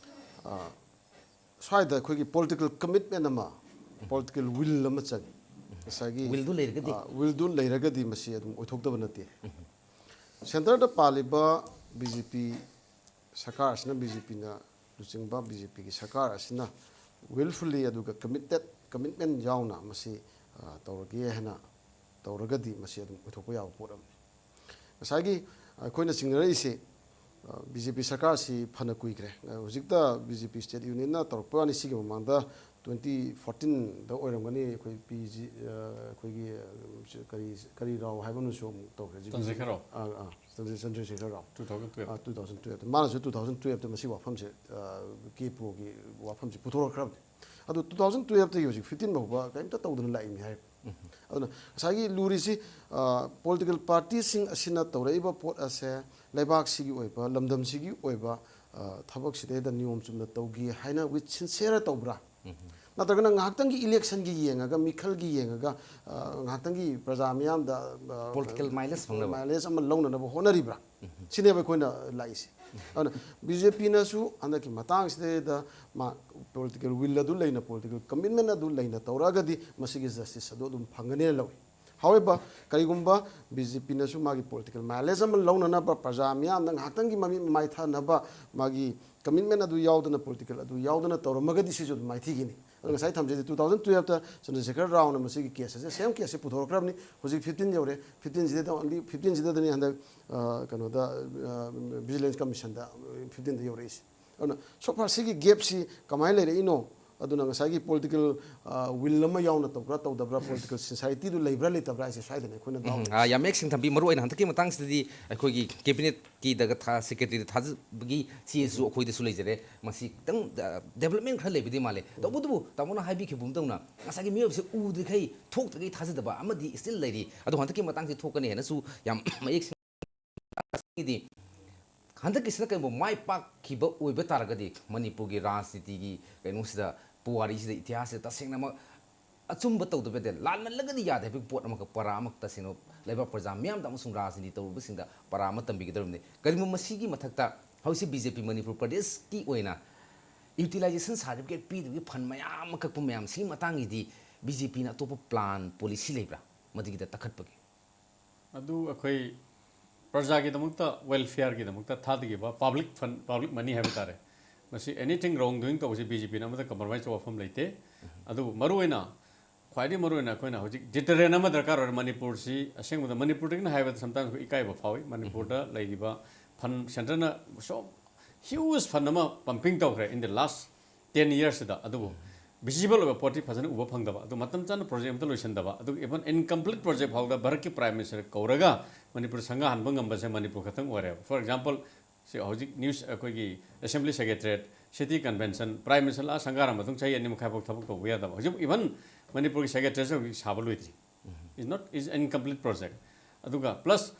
ꯑ, ꯁ꯭ꯋꯥꯏꯗ ꯑꯩꯈꯣꯏꯒꯤ political commitment ꯑꯃ, political will ꯑꯃ ꯆꯪꯉꯤ꯫ ꯉꯁꯥꯏꯒꯤ, willꯗꯨ ꯂꯩꯔꯒꯗꯤ? ꯑ, willꯗꯨ ꯂꯩꯔꯒꯗꯤ ꯃꯁꯤ ꯑꯗꯨꯝ ꯑꯣꯏꯊꯣꯛꯇꯕ ꯅꯠꯇꯦ꯫ Centreꯗ ꯄꯥꯜꯂꯤꯕ BJP ꯁꯔꯀꯥꯔ ꯑꯁꯤꯅ, BJPꯅ ꯂꯨꯆꯤꯡꯕ BJPꯒꯤ ꯁꯔꯀꯥꯔ ꯑꯁꯤꯅ willfully ꯑꯗꯨꯒ committed, commitment ꯌꯥꯎꯅ ꯃꯁꯤ, ꯑ, ꯇꯧꯔꯒꯦ ꯍꯥꯏꯅ ꯇꯧꯔꯒꯗꯤ ꯃꯁꯤ ꯑꯗꯨꯝ ꯑꯣꯏꯊꯣꯛꯄ ꯌꯥꯕ ꯄꯣꯠ ꯑꯃꯅꯤ꯫ ꯉꯁꯥꯏꯒꯤ ꯑꯩꯈꯣꯏꯅ ꯆꯤꯡꯅꯔꯛꯏꯁꯤ, ꯑ, BJP ꯁꯔꯀꯥꯔꯁꯤ ꯐꯅ ꯀꯨꯏꯈ꯭ꯔꯦ꯫ ꯑ, ꯍꯧꯖꯤꯛꯇ BJP state unionꯅ ꯇꯧꯔꯛꯄ ꯋꯥꯅꯤ꯫ ꯁꯤꯒꯤ ꯃꯃꯥꯡꯗ twenty fourteenꯗ ꯑꯣꯏꯔꯝꯒꯅꯤ, ꯑꯩꯈꯣꯏ ꯄꯤ ꯖꯤ, ꯑ, ꯑꯩꯈꯣꯏꯒꯤ, ꯑ, ꯀꯔꯤ, ꯀꯔꯤ ꯔꯥꯎ ꯍꯥꯏꯕ ꯑꯃꯁꯨ ꯑꯃꯨꯛ ꯇꯧꯈ꯭ꯔꯦ꯫ ꯆꯟꯗ꯭ꯔꯁꯦꯈꯔ ꯔꯥꯎ꯫ ꯑ, ꯑ, Chandra-, ꯆꯟꯗ꯭ꯔꯁꯦꯈꯔ Rao. Two thousand twelve꯫ ꯑ, two thousand twelve꯫ ꯃꯥꯅꯁꯨ two thousand twelveꯇ ꯃꯁꯤ ꯋꯥꯐꯝꯁꯦ, ꯑ, ꯀꯦ ꯄ꯭ꯔꯣꯒꯤ ꯋꯥꯐꯝꯁꯦ ꯄꯨꯊꯣꯔꯛꯈ꯭ꯔꯕꯅꯤ꯫ ꯑꯗꯣ two thousand twelveꯇꯒꯤ ꯍꯧꯖꯤꯛ fifteen ꯐꯥꯎꯕ ꯀꯔꯤꯝꯇ ꯇꯧꯗꯅ ꯂꯥꯛꯏꯅꯤ ꯍꯥꯏꯔꯤꯕ꯫ ꯎꯝ꯫ ꯑꯗꯨꯅ ꯉꯁꯥꯏꯒꯤ ꯂꯨꯔꯤꯁꯤ, ꯑ, political partyꯁꯤꯡ ꯑꯁꯤꯅ ꯇꯧꯔꯛꯏꯕ ꯄꯣꯠ ꯑꯁꯦ ꯂꯩꯕꯥꯛꯁꯤꯒꯤ ꯑꯣꯏꯕ, ꯂꯝꯗꯝꯁꯤꯒꯤ ꯑꯣꯏꯕ, ꯑ, ꯊꯕꯛꯁꯤꯗꯩꯗ ꯅꯤꯌꯣꯝ ꯆꯨꯝꯅ ꯇꯧꯒꯦ ꯍꯥꯏꯅ with sincere ꯇꯧꯕ꯭ꯔꯥ? ꯎꯝ꯫ ꯅꯠꯇ꯭ꯔꯒꯅ ꯉꯥꯏꯍꯥꯛꯇꯪꯒꯤ electionꯒꯤ ꯌꯦꯡꯉꯒ, ꯃꯤꯈꯜꯒꯤ ꯌꯦꯡꯉꯒ, ꯑ, ꯉꯥꯏꯍꯥꯛꯇꯪꯒꯤ ꯄ꯭ꯔꯖꯥ ꯃꯤꯌꯥꯝꯗ, ꯑ, political mileage ꯐꯪꯅꯕ꯫ Mileage ꯑꯃ ꯂꯧꯅꯅꯕ ꯍꯣꯠꯅꯔꯤꯕ꯭ꯔꯥ? ꯎꯝ꯫ ꯁꯤꯅꯦꯕ ꯑꯩꯈꯣꯏꯅ ꯂꯥꯛꯏꯁꯦ꯫ ꯑꯗꯨꯅ BJPꯅꯁꯨ ꯍꯟꯗꯛꯀꯤ ꯃꯇꯥꯡꯁꯤꯗꯩꯗ ꯃꯥ political will ꯑꯗꯨ ꯂꯩꯅ, political commitment ꯑꯗꯨ ꯂꯩꯅ ꯇꯧꯔꯛꯑꯒꯗꯤ ꯃꯁꯤꯒꯤ justice ꯑꯗꯨ ꯑꯗꯨꯝ ꯐꯪꯒꯅꯦꯅ ꯂꯧꯏ꯫ However, ꯀꯔꯤꯒꯨꯝꯕ BJPꯅꯁꯨ ꯃꯥꯒꯤ political mileage ꯑꯃ ꯂꯧꯅꯅꯕ, ꯄ꯭ꯔꯖꯥ ꯃꯤꯌꯥꯝꯅ ꯉꯥꯏꯍꯥꯛꯇꯪꯒꯤ ꯃꯃꯤꯠ ꯃꯃꯥꯏ ꯊꯥꯅꯕ, ꯃꯥꯒꯤ commitment ꯑꯗꯨ ꯌꯥꯎꯗꯅ, political ꯑꯗꯨ ꯌꯥꯎꯗꯅ ꯇꯧꯔꯝꯃꯒꯗꯤ ꯁꯤꯁꯨ ꯑꯗꯨꯝ ꯃꯥꯏꯊꯤꯈꯤꯅꯤ꯫ ꯑꯗꯨ ꯉꯁꯥꯏ ꯊꯝꯖꯩꯁꯦ, two thousand twelve ꯇ ꯆꯟꯗ꯭ꯔꯁꯦꯈꯔ ꯔꯥꯎꯅ ꯃꯁꯤꯒꯤ case ꯑꯁꯦ, same case ꯑꯁꯦ ꯄꯨꯊꯣꯔꯛꯈ꯭ꯔꯕꯅꯤ꯫ ꯍꯧꯖꯤꯛ fifteen ꯌꯧꯔꯦ꯫ fifteen ꯁꯤꯗ only fifteen ꯁꯤꯗꯗꯅꯤ ꯍꯟꯗꯛ, ꯑ, ꯀꯩꯅꯣꯗ, ꯑ, Vigilance Commission ꯗ fifteen ꯗ ꯌꯧꯔꯛꯏꯁꯦ꯫ ꯑꯗꯨꯅ so far ꯁꯤꯒꯤ gap ꯁꯤ ꯀꯃꯥꯏꯅ ꯂꯩꯔꯛꯏꯅꯣ? ꯑꯗꯨꯅ ꯉꯁꯥꯏꯒꯤ political, ꯑ, will ꯑꯃ ꯌꯥꯎꯅ ꯇꯧꯕ꯭ꯔꯥ ꯇꯧꯗꯕ꯭ꯔꯥ, political sincerity ꯗꯨ ꯂꯩꯕ꯭ꯔꯥ ꯂꯩꯇꯕ꯭ꯔꯥ ꯍꯥꯏꯁꯦ ꯁ꯭ꯋꯥꯏꯗꯅꯦ ꯑꯩꯈꯣꯏꯅ doubt ꯑꯥ, ꯂꯩꯔꯤꯁꯦ꯫ ꯌꯥꯝ ꯃꯌꯦꯛ ꯁꯦꯡꯅ ꯊꯝꯕꯤ꯫ ꯃꯔꯨ ꯑꯣꯏꯅ ꯍꯟꯗꯛꯀꯤ ꯃꯇꯥꯡꯁꯤꯗꯗꯤ ꯑꯩꯈꯣꯏꯒꯤ cabinet ꯀꯤꯗꯒ ꯊꯥ-, secretary ꯗ ꯊꯥꯖꯕꯒꯤ ꯆꯦꯁꯨ ꯑꯩꯈꯣꯏꯗꯁꯨ ꯂꯩꯖꯔꯦ꯫ ꯃꯁꯤ ꯈꯤꯇꯪ, ꯑ, development ꯈꯔ ꯂꯩꯕꯗꯤ ꯃꯥꯜꯂꯦ꯫ ꯇꯧꯕꯇꯕꯨ ꯇꯥꯃꯣꯅ ꯍꯥꯏꯕꯤꯈꯤꯕꯗꯧꯅ ꯉꯁꯥꯏꯒꯤ ꯃꯤꯑꯣꯏꯕꯁꯦ ꯎꯗ꯭ꯔꯤꯈꯩ, ꯊꯣꯛꯇ꯭ꯔꯤꯈꯩ ꯊꯥꯖꯗꯕ ꯑꯃꯗꯤ still ꯂꯩꯔꯤ꯫ ꯑꯗꯣ ꯍꯟꯗꯛꯀꯤ ꯃꯇꯥꯡꯁꯤ ꯊꯣꯛꯀꯅꯤ ꯍꯥꯏꯅꯁꯨ ꯌꯥꯝ ꯃꯌꯦꯛ ꯁꯦꯡꯅ ꯍꯟꯗꯛꯀꯤꯁꯤꯅ ꯀꯩꯒꯨꯝꯕ ꯃꯥꯏ ꯄꯥꯛꯈꯤꯕ ꯑꯣꯏꯕ ꯇꯥꯔꯒꯗꯤ ꯃꯅꯤꯄꯨꯔꯒꯤ ꯔꯥꯖꯅꯤꯇꯤꯒꯤ ꯀꯩꯅꯣꯁꯤꯗ, ꯄꯨꯋꯥꯔꯤꯁꯤꯗ, ꯏꯇꯤꯍꯥꯁꯁꯤꯗ ꯇꯁꯦꯡꯅꯃꯛ ꯑꯆꯨꯝꯕ ꯇꯧꯗꯕ ꯌꯥꯗꯦ, ꯂꯥꯟꯃꯜꯂꯒꯗꯤ ꯌꯥꯗꯦ ꯍꯥꯏꯕꯒꯤ ꯄꯣꯠ ꯑꯃꯈꯛ, ꯄꯔꯥ ꯑꯃꯈꯛ ꯇꯁꯦꯡꯅ ꯂꯩꯕꯥꯛ ꯄ꯭ꯔꯖꯥ ꯃꯤꯌꯥꯝꯗ ꯑꯃꯁꯨꯡ ꯔꯥꯖꯅꯤꯇꯤ ꯇꯧꯔꯤꯕꯁꯤꯡꯗ ꯄꯔꯥ ꯑꯃ ꯇꯝꯕꯤꯒꯗꯧꯔꯤꯕꯅꯤ꯫ ꯀꯔꯤꯒꯨꯝꯕ ꯃꯁꯤꯒꯤ ꯃꯊꯛꯇ ꯍꯧꯖꯤꯛ ꯕꯤ ꯖꯦ ꯄꯤ ꯃꯅꯤꯄꯨꯔ ꯄ꯭ꯔꯗꯦꯁꯀꯤ ꯑꯣꯏꯅ utilization certificate ꯄꯤꯗꯕꯒꯤ fund ꯃꯌꯥꯝ ꯑꯃ ꯀꯛꯄ ꯃꯌꯥꯝꯁꯤꯒꯤ ꯃꯇꯥꯡꯒꯤꯗꯤ ꯕꯤ ꯖꯦ ꯄꯤꯅ ꯑꯇꯣꯞꯄ plan, policy ꯂꯩꯕ꯭ꯔꯥ ꯃꯗꯨꯒꯤꯗ ꯇꯛꯈꯠꯄꯒꯤ? ꯑꯗꯨ ꯑꯩꯈꯣꯏ ꯄ꯭ꯔꯖꯥꯒꯤꯗꯃꯛꯇ, welfare ꯒꯤꯗꯃꯛꯇ ꯊꯥꯗꯈꯤꯕ public fund, public money ꯍꯥꯏꯕ ꯇꯥꯔꯦ꯫ ꯃꯁꯤ anything wrong doing ꯇꯧꯕꯁꯤ ꯕꯤ ꯖꯦ ꯄꯤꯅ ꯑꯃꯠꯇ compromise ꯇꯧꯕ ꯋꯥꯐꯝ ꯂꯩꯇꯦ꯫ ꯑꯗꯨꯕꯨ ꯃꯔꯨꯑꯣꯏꯅ, ꯈ꯭ꯋꯥꯏꯗꯒꯤ ꯃꯔꯨꯑꯣꯏꯅ ꯑꯩꯈꯣꯏꯅ ꯍꯧꯖꯤꯛ deterrent ꯑꯃ ꯗꯔꯀꯥꯔ ꯑꯣꯏꯔꯦ꯫ ꯃꯅꯤꯄꯨꯔꯁꯤ ꯑꯁꯦꯡꯕꯗ ꯃꯅꯤꯄꯨꯔꯗꯒꯤꯅ ꯍꯥꯏꯕꯗ sometimes ꯑꯩꯈꯣꯏ ꯏꯀꯥꯏꯕ ꯐꯥꯎꯏ꯫ ꯃꯅꯤꯄꯨꯔꯗ ꯂꯩꯔꯤꯕ fund, centre ꯅ so huge fund ꯑꯃ pumping ꯇꯧꯈ꯭ꯔꯦ in the last ten years ꯁꯤꯗ꯫ ꯑꯗꯨꯕꯨ visible ꯑꯣꯏꯕ ꯄꯣꯠꯇꯤ ꯐꯖꯅ ꯎꯕ ꯐꯪꯗꯕ, ꯑꯗꯨ ꯃꯇꯝ ꯆꯥꯅ project ꯑꯝꯇ ꯂꯣꯏꯁꯤꯟꯗꯕ, ꯑꯗꯨꯒ even incomplete project ꯐꯥꯎꯗ ꯚꯥꯔꯠꯀꯤ Prime Minister ꯀꯧꯔꯒ ꯃꯅꯤꯄꯨꯔ ꯁꯪꯒꯥꯍꯟꯕ ꯉꯝꯕꯁꯦ ꯃꯅꯤꯄꯨꯔ ꯈꯛꯇꯪ ꯑꯣꯏꯔꯦꯕ꯫ For example, ꯁꯤ ꯍꯧꯖꯤꯛ news, ꯑꯩꯈꯣꯏꯒꯤ Assembly Secretariat, City Convention, Prime Minister ꯂꯥꯛꯑ ꯁꯪꯒꯥꯔ ꯃꯇꯨꯡ ꯆꯍꯤ ꯑꯅꯤ ꯃꯈꯥꯏ ꯐꯥꯎ ꯊꯕꯛ ꯇꯧꯕ ꯌꯥꯗꯕ꯫ ꯍꯧꯖꯤꯛ even ꯃꯅꯤꯄꯨꯔꯒꯤ Secretariat ꯁꯦ ꯍꯧꯖꯤꯛ ꯁꯥꯕ ꯂꯣꯏꯗ꯭ꯔꯤ꯫ Is not, is incomplete project꯫ ꯑꯗꯨꯒ plus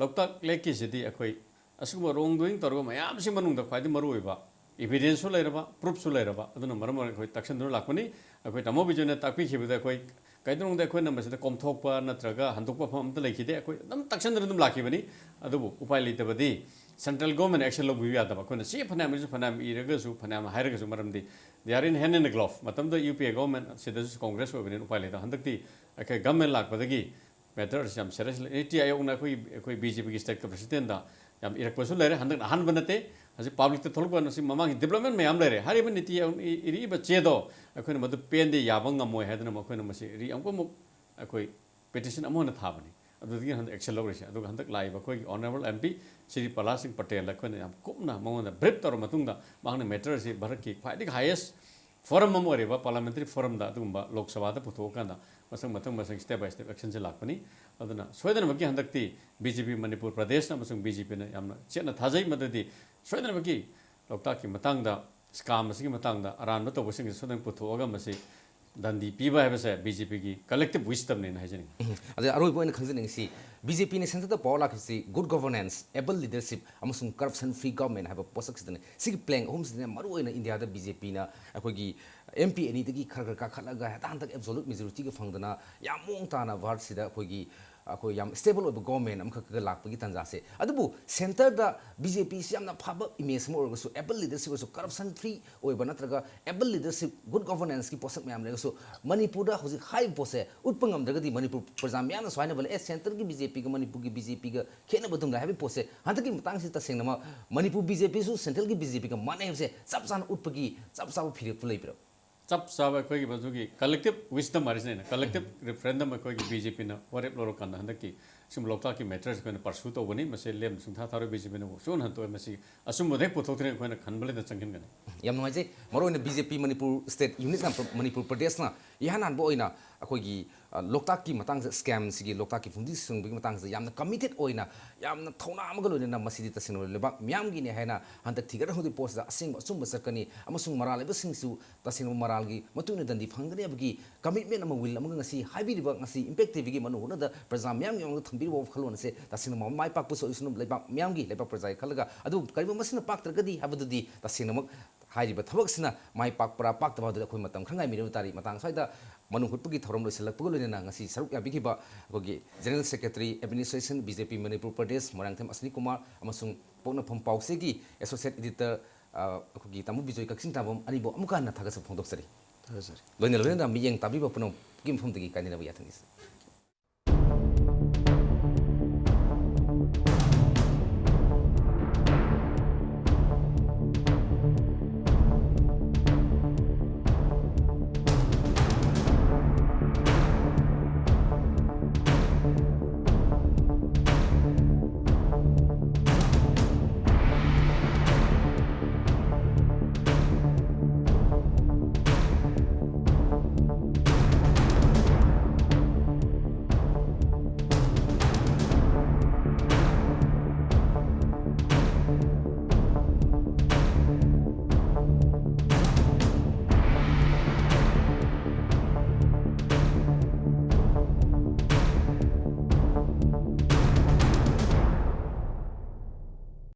ꯂꯣꯛꯇꯥꯛ ꯂꯦꯛꯀꯤꯁꯤꯗꯤ ꯑꯩꯈꯣꯏ ꯑꯁꯤꯒꯨꯝꯕ wrong doing ꯇꯧꯔꯕ ꯃꯌꯥꯝꯁꯤ ꯃꯅꯨꯡꯗ ꯈ꯭ꯋꯥꯏꯗꯒꯤ ꯃꯔꯨꯑꯣꯏꯕ evidence ꯁꯨ ꯂꯩꯔꯕ, proof ꯁꯨ ꯂꯩꯔꯕ, ꯑꯗꯨꯅ ꯃꯔꯝ ꯑꯣꯏꯔꯒ ꯑꯩꯈꯣꯏ ꯇꯛꯁꯤꯟꯗꯨꯅ ꯂꯥꯛꯄꯅꯤ꯫ ꯑꯩꯈꯣꯏ ꯇꯥꯃꯣ ꯕꯤꯖꯨꯅ ꯇꯥꯛꯄꯤꯈꯤꯕꯗ ꯑꯩꯈꯣꯏ ꯀꯩꯗꯧꯅꯨꯡꯗ ꯑꯩꯈꯣꯏꯅ ꯃꯁꯤꯗ ꯀꯣꯝꯊꯣꯛꯄ ꯅꯠꯇ꯭ꯔꯒ ꯍꯟꯗꯣꯛꯄ ꯃꯐꯝ ꯑꯝꯇ ꯂꯩꯈꯤꯗꯦ꯫ ꯑꯩꯈꯣꯏ ꯑꯗꯨꯝ ꯇꯛꯁꯤꯟꯗꯨꯅ ꯑꯗꯨꯝ ꯂꯥꯛꯈꯤꯕꯅꯤ꯫ ꯑꯗꯨꯕꯨ ꯎꯄꯥꯏ ꯂꯩꯇꯕꯗꯤ central government action ꯂꯧꯕꯤꯌꯨ ꯌꯥꯗꯕ꯫ ꯑꯩꯈꯣꯏꯅ ꯁꯤ ꯐꯅꯌꯥꯝ ꯏꯔꯁꯨ, ꯐꯅꯌꯥꯝ ꯏꯔꯒꯁꯨ, ꯐꯅꯌꯥꯝ ꯍꯥꯏꯔꯒꯁꯨ, ꯃꯔꯝꯗꯤ they are in hand in glove꯫ ꯃꯇꯝꯗꯨꯗ U P A government, ꯁꯤꯗꯁꯨ Congress ꯑꯣꯏꯕꯅꯤꯅ ꯎꯄꯥꯏ ꯂꯩꯇꯕ꯫ ꯍꯟꯗꯛꯇꯤ ꯑꯩꯈꯣꯏ government ꯂꯥꯛꯄꯗꯒꯤ matter ꯁꯤ ꯌꯥꯝ serious ꯂꯩ꯫ ꯅꯤꯇꯤ ꯑꯥꯌꯣꯒꯅ ꯑꯩꯈꯣꯏ, ꯑꯩꯈꯣꯏ B J P ꯒꯤ state ꯀꯤ president ꯗ ꯌꯥꯝ ꯏꯔꯛꯄꯁꯨ ꯂꯩꯔꯦ꯫ ꯍꯟꯗꯛꯅ ꯑꯍꯥꯟꯕ ꯅꯠꯇꯦ꯫ ꯍꯧꯖꯤꯛ ꯄꯕ꯭ꯂꯤꯛꯇ ꯊꯣꯛꯂꯛꯄ ꯀꯥꯟꯗ ꯁꯤ ꯃꯃꯥꯡꯒꯤ ꯗꯤꯕ꯭ꯂꯞꯃꯦꯟ ꯃꯌꯥꯝ ꯂꯩꯔꯦ꯫ ꯍꯥꯏꯔꯤꯕ ꯅꯤꯇꯤ ꯑꯃ ꯏ-, ꯏꯔꯤꯛꯏꯕ ꯆꯦꯗꯣ ꯑꯩꯈꯣꯏꯅ ꯃꯗꯨ ꯄꯦꯟꯗꯦ, ꯌꯥꯕ ꯉꯝꯃꯣꯏ ꯍꯥꯏꯗꯅ ꯃꯈꯣꯏꯅ ꯃꯁꯤ ꯔꯤ ꯑꯃꯨꯛꯀ ꯑꯃꯨꯛ ꯑꯩꯈꯣꯏ ꯄꯦꯇꯤꯁꯟ ꯑꯃ ꯑꯣꯏꯅ ꯊꯥꯕꯅꯤ꯫ ꯑꯗꯨꯗꯒꯤ ꯍꯟꯗꯛ ꯑꯦꯛꯁꯟ ꯂꯧꯔꯤꯁꯦ꯫ ꯑꯗꯨꯒ ꯍꯟꯗꯛ ꯂꯥꯛꯏꯕ ꯑꯩꯈꯣꯏꯒꯤ ꯑꯣꯅꯔꯦꯕꯜ ꯑꯦꯝ ꯄꯤ ꯁ꯭ꯔꯤ ꯄ꯭ꯔꯍꯂꯥꯗ ꯁꯤꯡ ꯄꯇꯦꯜ ꯑꯩꯈꯣꯏꯅ ꯌꯥꯝ ꯀꯨꯞꯅ ꯃꯉꯣꯟꯗ ꯕ꯭ꯔꯤꯐ ꯇꯧꯔ ꯃꯇꯨꯡꯗ ꯃꯍꯥꯛꯅ ꯃꯦꯇꯔ ꯑꯁꯤ ꯚꯥꯔꯠꯀꯤ ꯈ꯭ꯋꯥꯏꯗꯒꯤ ꯍꯥꯏꯌꯦꯁ ꯐꯣꯔꯝ ꯑꯃ ꯑꯣꯏꯔꯤꯕ ꯄꯥꯔꯂꯥꯃꯦꯟꯇꯔꯤ ꯐꯣꯔꯝꯗ ꯑꯗꯨꯒꯨꯝꯕ ꯂꯣꯛ ꯁꯚꯥꯗ ꯄꯨꯊꯣꯛꯑꯀꯥꯟꯗ ꯃꯊꯪ ꯃꯊꯪ ꯃꯊꯪ ꯁ꯭ꯇꯦꯞ ꯕꯥꯏ ꯁ꯭ꯇꯦꯞ ꯑꯦꯛꯁꯟꯁꯦ ꯂꯥꯛꯄꯅꯤ꯫ ꯑꯗꯨꯅ ꯁꯣꯏꯗꯅꯃꯛꯀꯤ ꯍꯟꯗꯛꯇꯤ ꯕꯤ ꯖꯦ ꯄꯤ ꯃꯅꯤꯄꯨꯔ ꯄ꯭ꯔꯗꯦꯁꯅ ꯑꯃꯁꯨꯡ ꯕꯤ ꯖꯦ ꯄꯤꯅ ꯌꯥꯝꯅ ꯆꯦꯠꯅ ꯊꯥꯖꯩ꯫ ꯃꯗꯨꯗꯤ ꯁꯣꯏꯗꯅꯃꯛꯀꯤ ꯂꯣꯛꯇꯥꯛꯀꯤ ꯃꯇꯥꯡꯗ, ꯁ꯭ꯀꯥꯝ ꯑꯁꯤꯒꯤ ꯃꯇꯥꯡꯗ ꯑꯔꯥꯟꯕ ꯇꯧꯕꯁꯤꯡꯁꯦ ꯁꯣꯏꯗꯅ ꯄꯨꯊꯣꯛꯑꯒ ꯃꯁꯤ ꯗꯟꯗꯤ ꯄꯤꯕ ꯍꯥꯏꯕꯁꯦ ꯕꯤ ꯖꯦ ꯄꯤꯒꯤ ꯀꯂꯦꯛꯇꯤꯚ ꯋꯤꯁꯇꯝꯅꯦꯅ ꯍꯥꯏꯖꯅꯤꯡꯉꯤ꯫ ꯎꯝ꯫ ꯑꯗ ꯑꯔꯣꯏꯕ ꯑꯣꯏꯅ ꯈꯪꯖꯅꯤꯡꯉꯤꯁꯤ, ꯕꯤ ꯖꯦ ꯄꯤꯅ ꯁꯦꯟꯇꯔꯗ ꯄꯥꯋꯔ ꯂꯥꯛꯈꯤꯕꯁꯤ ꯒꯨꯗ ꯒꯣꯚꯔꯅꯦꯟꯁ, ꯑꯦꯕꯜ ꯂꯤꯗꯔꯁꯤꯞ ꯑꯃꯁꯨꯡ ꯀꯔꯞꯁꯟ ꯐ꯭ꯔꯤ ꯒꯚꯔꯟꯃꯦꯟ ꯍꯥꯏꯕ ꯄꯣꯠꯁꯛꯁꯤꯗꯅꯤ꯫ ꯁꯤꯒꯤ ꯄ꯭ꯂꯦꯡ ꯑꯍꯨꯝꯁꯤꯗꯅ ꯃꯔꯨꯑꯣꯏꯅ ꯏꯟꯗꯤꯌꯥꯗ ꯕꯤ ꯖꯦ ꯄꯤꯅ ꯑꯩꯈꯣꯏꯒꯤ ꯑꯦꯝ ꯄꯤ ꯑꯅꯤꯗꯒꯤ ꯈꯔ ꯈꯔ ꯀꯥꯈꯠꯂꯒ ꯍꯦꯛꯇ ꯍꯟꯗꯛ ꯑꯦꯕꯁꯣꯂꯨꯠ ꯃꯦꯖꯣꯔꯤꯇꯤꯒ ꯐꯪꯗꯅ ꯌꯥꯝ ꯃꯑꯣꯡ ꯇꯥꯅ ꯚꯥꯔꯠꯁꯤꯗ ꯑꯩꯈꯣꯏꯒꯤ ꯑꯩꯈꯣꯏ ꯌꯥꯝ ꯁ꯭ꯇꯦꯕꯜ ꯑꯣꯏꯕ ꯒꯣꯚꯔꯟꯃꯦꯟ ꯑꯃꯈꯛꯀ ꯂꯥꯛꯄꯒꯤ ꯇꯥꯟꯖꯥꯁꯦ꯫ ꯑꯗꯨꯕꯨ ꯁꯦꯟꯇꯔꯗ ꯕꯤ ꯖꯦ ꯄꯤꯁꯤ ꯌꯥꯝꯅ ꯐꯕ ꯏꯃꯦꯖ ꯑꯃ ꯑꯣꯏꯔꯒꯁꯨ, ꯑꯦꯕꯜ ꯂꯤꯗꯔꯁꯤꯞ ꯑꯣꯏꯔꯁꯨ, ꯀꯔꯞꯁꯟ ꯐ꯭ꯔꯤ ꯑꯣꯏꯕ ꯅꯠꯇ꯭ꯔꯒ ꯑꯦꯕꯜ ꯂꯤꯗꯔꯁꯤꯞ, ꯒꯨꯗ ꯒꯣꯚꯔꯅꯦꯟꯁꯀꯤ ꯄꯣꯠꯁꯛ ꯃꯌꯥꯝ ꯂꯩꯔꯒꯁꯨ ꯃꯅꯤꯄꯨꯔꯗ ꯍꯧꯖꯤꯛ ꯍꯥꯏꯔꯤꯕ ꯄꯣꯠꯁꯦ ꯎꯠꯄ ꯉꯝꯗ꯭ꯔꯒꯗꯤ ꯃꯅꯤꯄꯨꯔ ꯄ꯭ꯔꯖꯥ ꯃꯌꯥꯝꯅꯁꯨ ꯍꯥꯏꯅꯕ ꯂꯩ, "ꯑꯦ, ꯁꯦꯟꯇꯔꯒꯤ ꯕꯤ ꯖꯦ ꯄꯤꯒ ꯃꯅꯤꯄꯨꯔꯒꯤ ꯕꯤ ꯖꯦ ꯄꯤꯒ ꯈꯦꯠꯅꯕ ꯑꯗꯨꯝ ꯂꯩ" ꯍꯥꯏꯕꯒꯤ ꯄꯣꯠꯁꯦ ꯍꯟꯗꯛꯀꯤ ꯃꯇꯥꯡꯁꯤ ꯇꯁꯦꯡꯅꯃꯛ ꯃꯅꯤꯄꯨꯔ ꯕꯤ ꯖꯦ ꯄꯤꯁꯨ ꯁꯦꯟꯇ꯭ꯔꯦꯜꯒꯤ ꯕꯤ ꯖꯦ ꯄꯤꯒ ꯃꯥꯟꯅꯩ ꯍꯥꯏꯕꯁꯦ ꯆꯞ ꯆꯥꯅ ꯎꯠꯄꯒꯤ ꯆꯞ ꯆꯥꯕ ꯐꯤꯔꯦꯞꯇꯨ ꯂꯩꯕꯤꯔꯣ? ꯆꯞ ꯆꯥꯕ ꯑꯩꯈꯣꯏꯒꯤ ꯃꯗꯨꯒꯤ ꯀꯂꯦꯛꯇꯤꯚ ꯋꯤꯁꯗꯝ ꯍꯥꯏꯔꯤꯁꯤꯅꯦ, ꯀꯂꯦꯛꯇꯤꯚ ꯔꯤꯐꯔꯦꯟꯗꯝ ꯑꯩꯈꯣꯏꯒꯤ ꯕꯤ ꯖꯦ ꯄꯤꯅ ꯋꯥꯔꯦꯞ ꯂꯧꯔꯀꯥꯟꯗ ꯍꯟꯗꯛꯀꯤ ꯁꯨꯝ ꯂꯣꯛꯇꯥꯛꯀꯤ ꯃꯦꯇꯔꯁꯤ ꯑꯩꯈꯣꯏꯅ ꯄꯔꯁꯨ ꯇꯧꯒꯅꯤ꯫ ꯃꯁꯤ ꯂꯦꯝꯅ ꯁꯨꯡꯊꯥ ꯊꯥꯔꯣꯏ꯫ ꯕꯤ ꯖꯦ ꯄꯤꯅ ꯁꯨꯡꯍꯟ ꯍꯟꯗꯣꯛꯑꯣꯏ꯫ ꯃꯁꯤ ꯑꯆꯨꯝꯕꯗ ꯍꯦꯛ ꯄꯨꯊꯣꯛꯇ꯭ꯔꯤꯉꯩ ꯑꯩꯈꯣꯏꯅ ꯈꯟꯕ ꯂꯩꯅ ꯆꯪꯍꯟꯒꯅꯤ꯫ ꯌꯥꯝ ꯅꯨꯡꯉꯥꯏꯖꯩ꯫ ꯃꯔꯨꯑꯣꯏꯅ B J P Manipur state ꯌꯨꯅꯤꯠꯅ, Manipur ꯄ꯭ꯔꯗꯦꯁꯅ ꯏꯍꯥꯟ ꯍꯥꯟꯕ ꯑꯣꯏꯅ ꯑꯩꯈꯣꯏꯒꯤ, ꯑ, ꯂꯣꯛꯇꯥꯛꯀꯤ ꯃꯇꯥꯡꯁꯦ, ꯁ꯭ꯀꯦꯝꯁꯤꯒꯤ, ꯂꯣꯛꯇꯥꯛꯀꯤ ꯐꯨꯝꯗꯤ ꯁꯨꯡꯕꯒꯤ ꯃꯇꯥꯡꯁꯤꯗ ꯌꯥꯝꯅ ꯀꯃꯤꯇꯦꯠ ꯑꯣꯏꯅ, ꯌꯥꯝꯅ ꯊꯧꯅꯥ ꯑꯃꯒ ꯂꯣꯏꯅꯅ ꯃꯁꯤꯗꯤ ꯇꯁꯦꯡꯅ ꯂꯩꯕꯥꯛ ꯃꯤꯌꯥꯝꯒꯤꯅꯤ ꯍꯥꯏꯅ ꯍꯟꯗꯛ ꯊꯤꯒꯠꯂꯛꯂꯤꯕ ꯄꯣꯠꯁꯤꯗ ꯑꯁꯦꯡꯕ ꯑꯆꯨꯝꯕ ꯆꯠꯀꯅꯤ ꯑꯃꯁꯨꯡ ꯃꯔꯥꯜ ꯂꯩꯕꯁꯤꯡꯁꯨ ꯇꯁꯦꯡꯕ ꯃꯔꯥꯜꯒꯤ ꯃꯇꯨꯡ ꯏꯟꯅ ꯗꯟꯗꯤ ꯐꯪꯒꯅꯤ ꯍꯥꯏꯕꯒꯤ ꯀꯃꯤꯠꯃꯦꯟ ꯑꯃ, ꯋꯤꯜ ꯑꯃꯒ ꯉꯁꯤ ꯍꯥꯏꯕꯤꯔꯤꯕ, ꯉꯁꯤ ꯏꯝꯄꯦꯛ ꯇꯤ ꯚꯤꯒꯤ ꯃꯅꯨꯡ ꯍꯨꯠꯅꯗ ꯄ꯭ꯔꯖꯥ ꯃꯤꯌꯥꯝꯒꯤ ꯃꯃꯥꯡꯗ ꯊꯝꯕꯤꯔꯤꯕ ꯋꯥꯈꯜꯂꯣꯟ ꯑꯁꯦ ꯇꯁꯦꯡꯅ ꯃꯥꯏ ꯄꯥꯛꯄꯁꯨ ꯑꯣꯏꯁꯅꯨ, ꯂꯩꯕꯥꯛ ꯃꯤꯌꯥꯝꯒꯤ, ꯂꯩꯕꯥꯛ ꯄ꯭ꯔꯖꯥꯒꯤ ꯈꯜꯂꯒ꯫ ꯑꯗꯨꯕꯨ ꯀꯔꯤꯒꯨꯝꯕ ꯃꯁꯤꯅ ꯄꯥꯛꯇ꯭ꯔꯒꯗꯤ ꯍꯥꯏꯕꯗꯨꯗꯤ ꯇꯁꯦꯡꯅꯃꯛ ꯍꯥꯏꯔꯤꯕ ꯊꯕꯛꯁꯤꯅ ꯃꯥꯏ ꯄꯥꯛꯄ꯭ꯔꯥ ꯄꯥꯛꯇꯕ ꯑꯗꯨꯗꯤ ꯑꯩꯈꯣꯏ ꯃꯇꯝ ꯈꯔ ꯉꯥꯏꯃꯤꯟꯅꯕ ꯇꯥꯔꯤ꯫ ꯃꯇꯥꯡ ꯁ꯭ꯋꯥꯏꯗ ꯃꯅꯨꯡ ꯍꯨꯠꯄꯒꯤ ꯊꯧꯔꯝ ꯂꯣꯏꯁꯤꯜꯂꯛꯄꯒ ꯂꯣꯏꯅꯅ ꯉꯁꯤ ꯁꯔꯨꯛ ꯌꯥꯕꯤꯈꯤꯕ ꯑꯩꯈꯣꯏꯒꯤ general secretary administration B J P Manipur Pradesh Moirangthem Asni Kumar ꯑꯃꯁꯨꯡ ꯄꯣꯛꯅꯐꯝ ꯄꯥꯎꯆꯦꯒꯤ ꯑꯦꯁꯣꯁꯤꯌꯦꯠ ꯏꯗꯤꯇꯔ, ꯑ, ꯑꯩꯈꯣꯏꯒꯤ ꯇꯥꯃꯣ ꯕꯤꯖꯣꯏ ꯀꯛꯆꯤꯡ ꯇꯥꯕꯝ ꯑꯅꯤꯕꯨ ꯑꯃꯨꯛꯀ ꯍꯟꯅ ꯊꯥꯒꯠꯆꯕ ꯐꯣꯡꯗꯣꯛꯆꯔꯤ꯫ ꯊꯥꯒꯠꯆꯔꯤ꯫ ꯂꯣꯏꯅ ꯂꯣꯏꯅꯅ ꯃꯤꯠꯌꯦꯡ ꯇꯥꯕꯤꯕ ꯄꯨꯝꯅꯃꯛꯀꯤ ꯃꯐꯝꯗꯒꯤ ꯀꯥꯏꯅꯅꯕ ꯌꯥꯊꯪ ꯅꯤꯖꯔꯤ꯫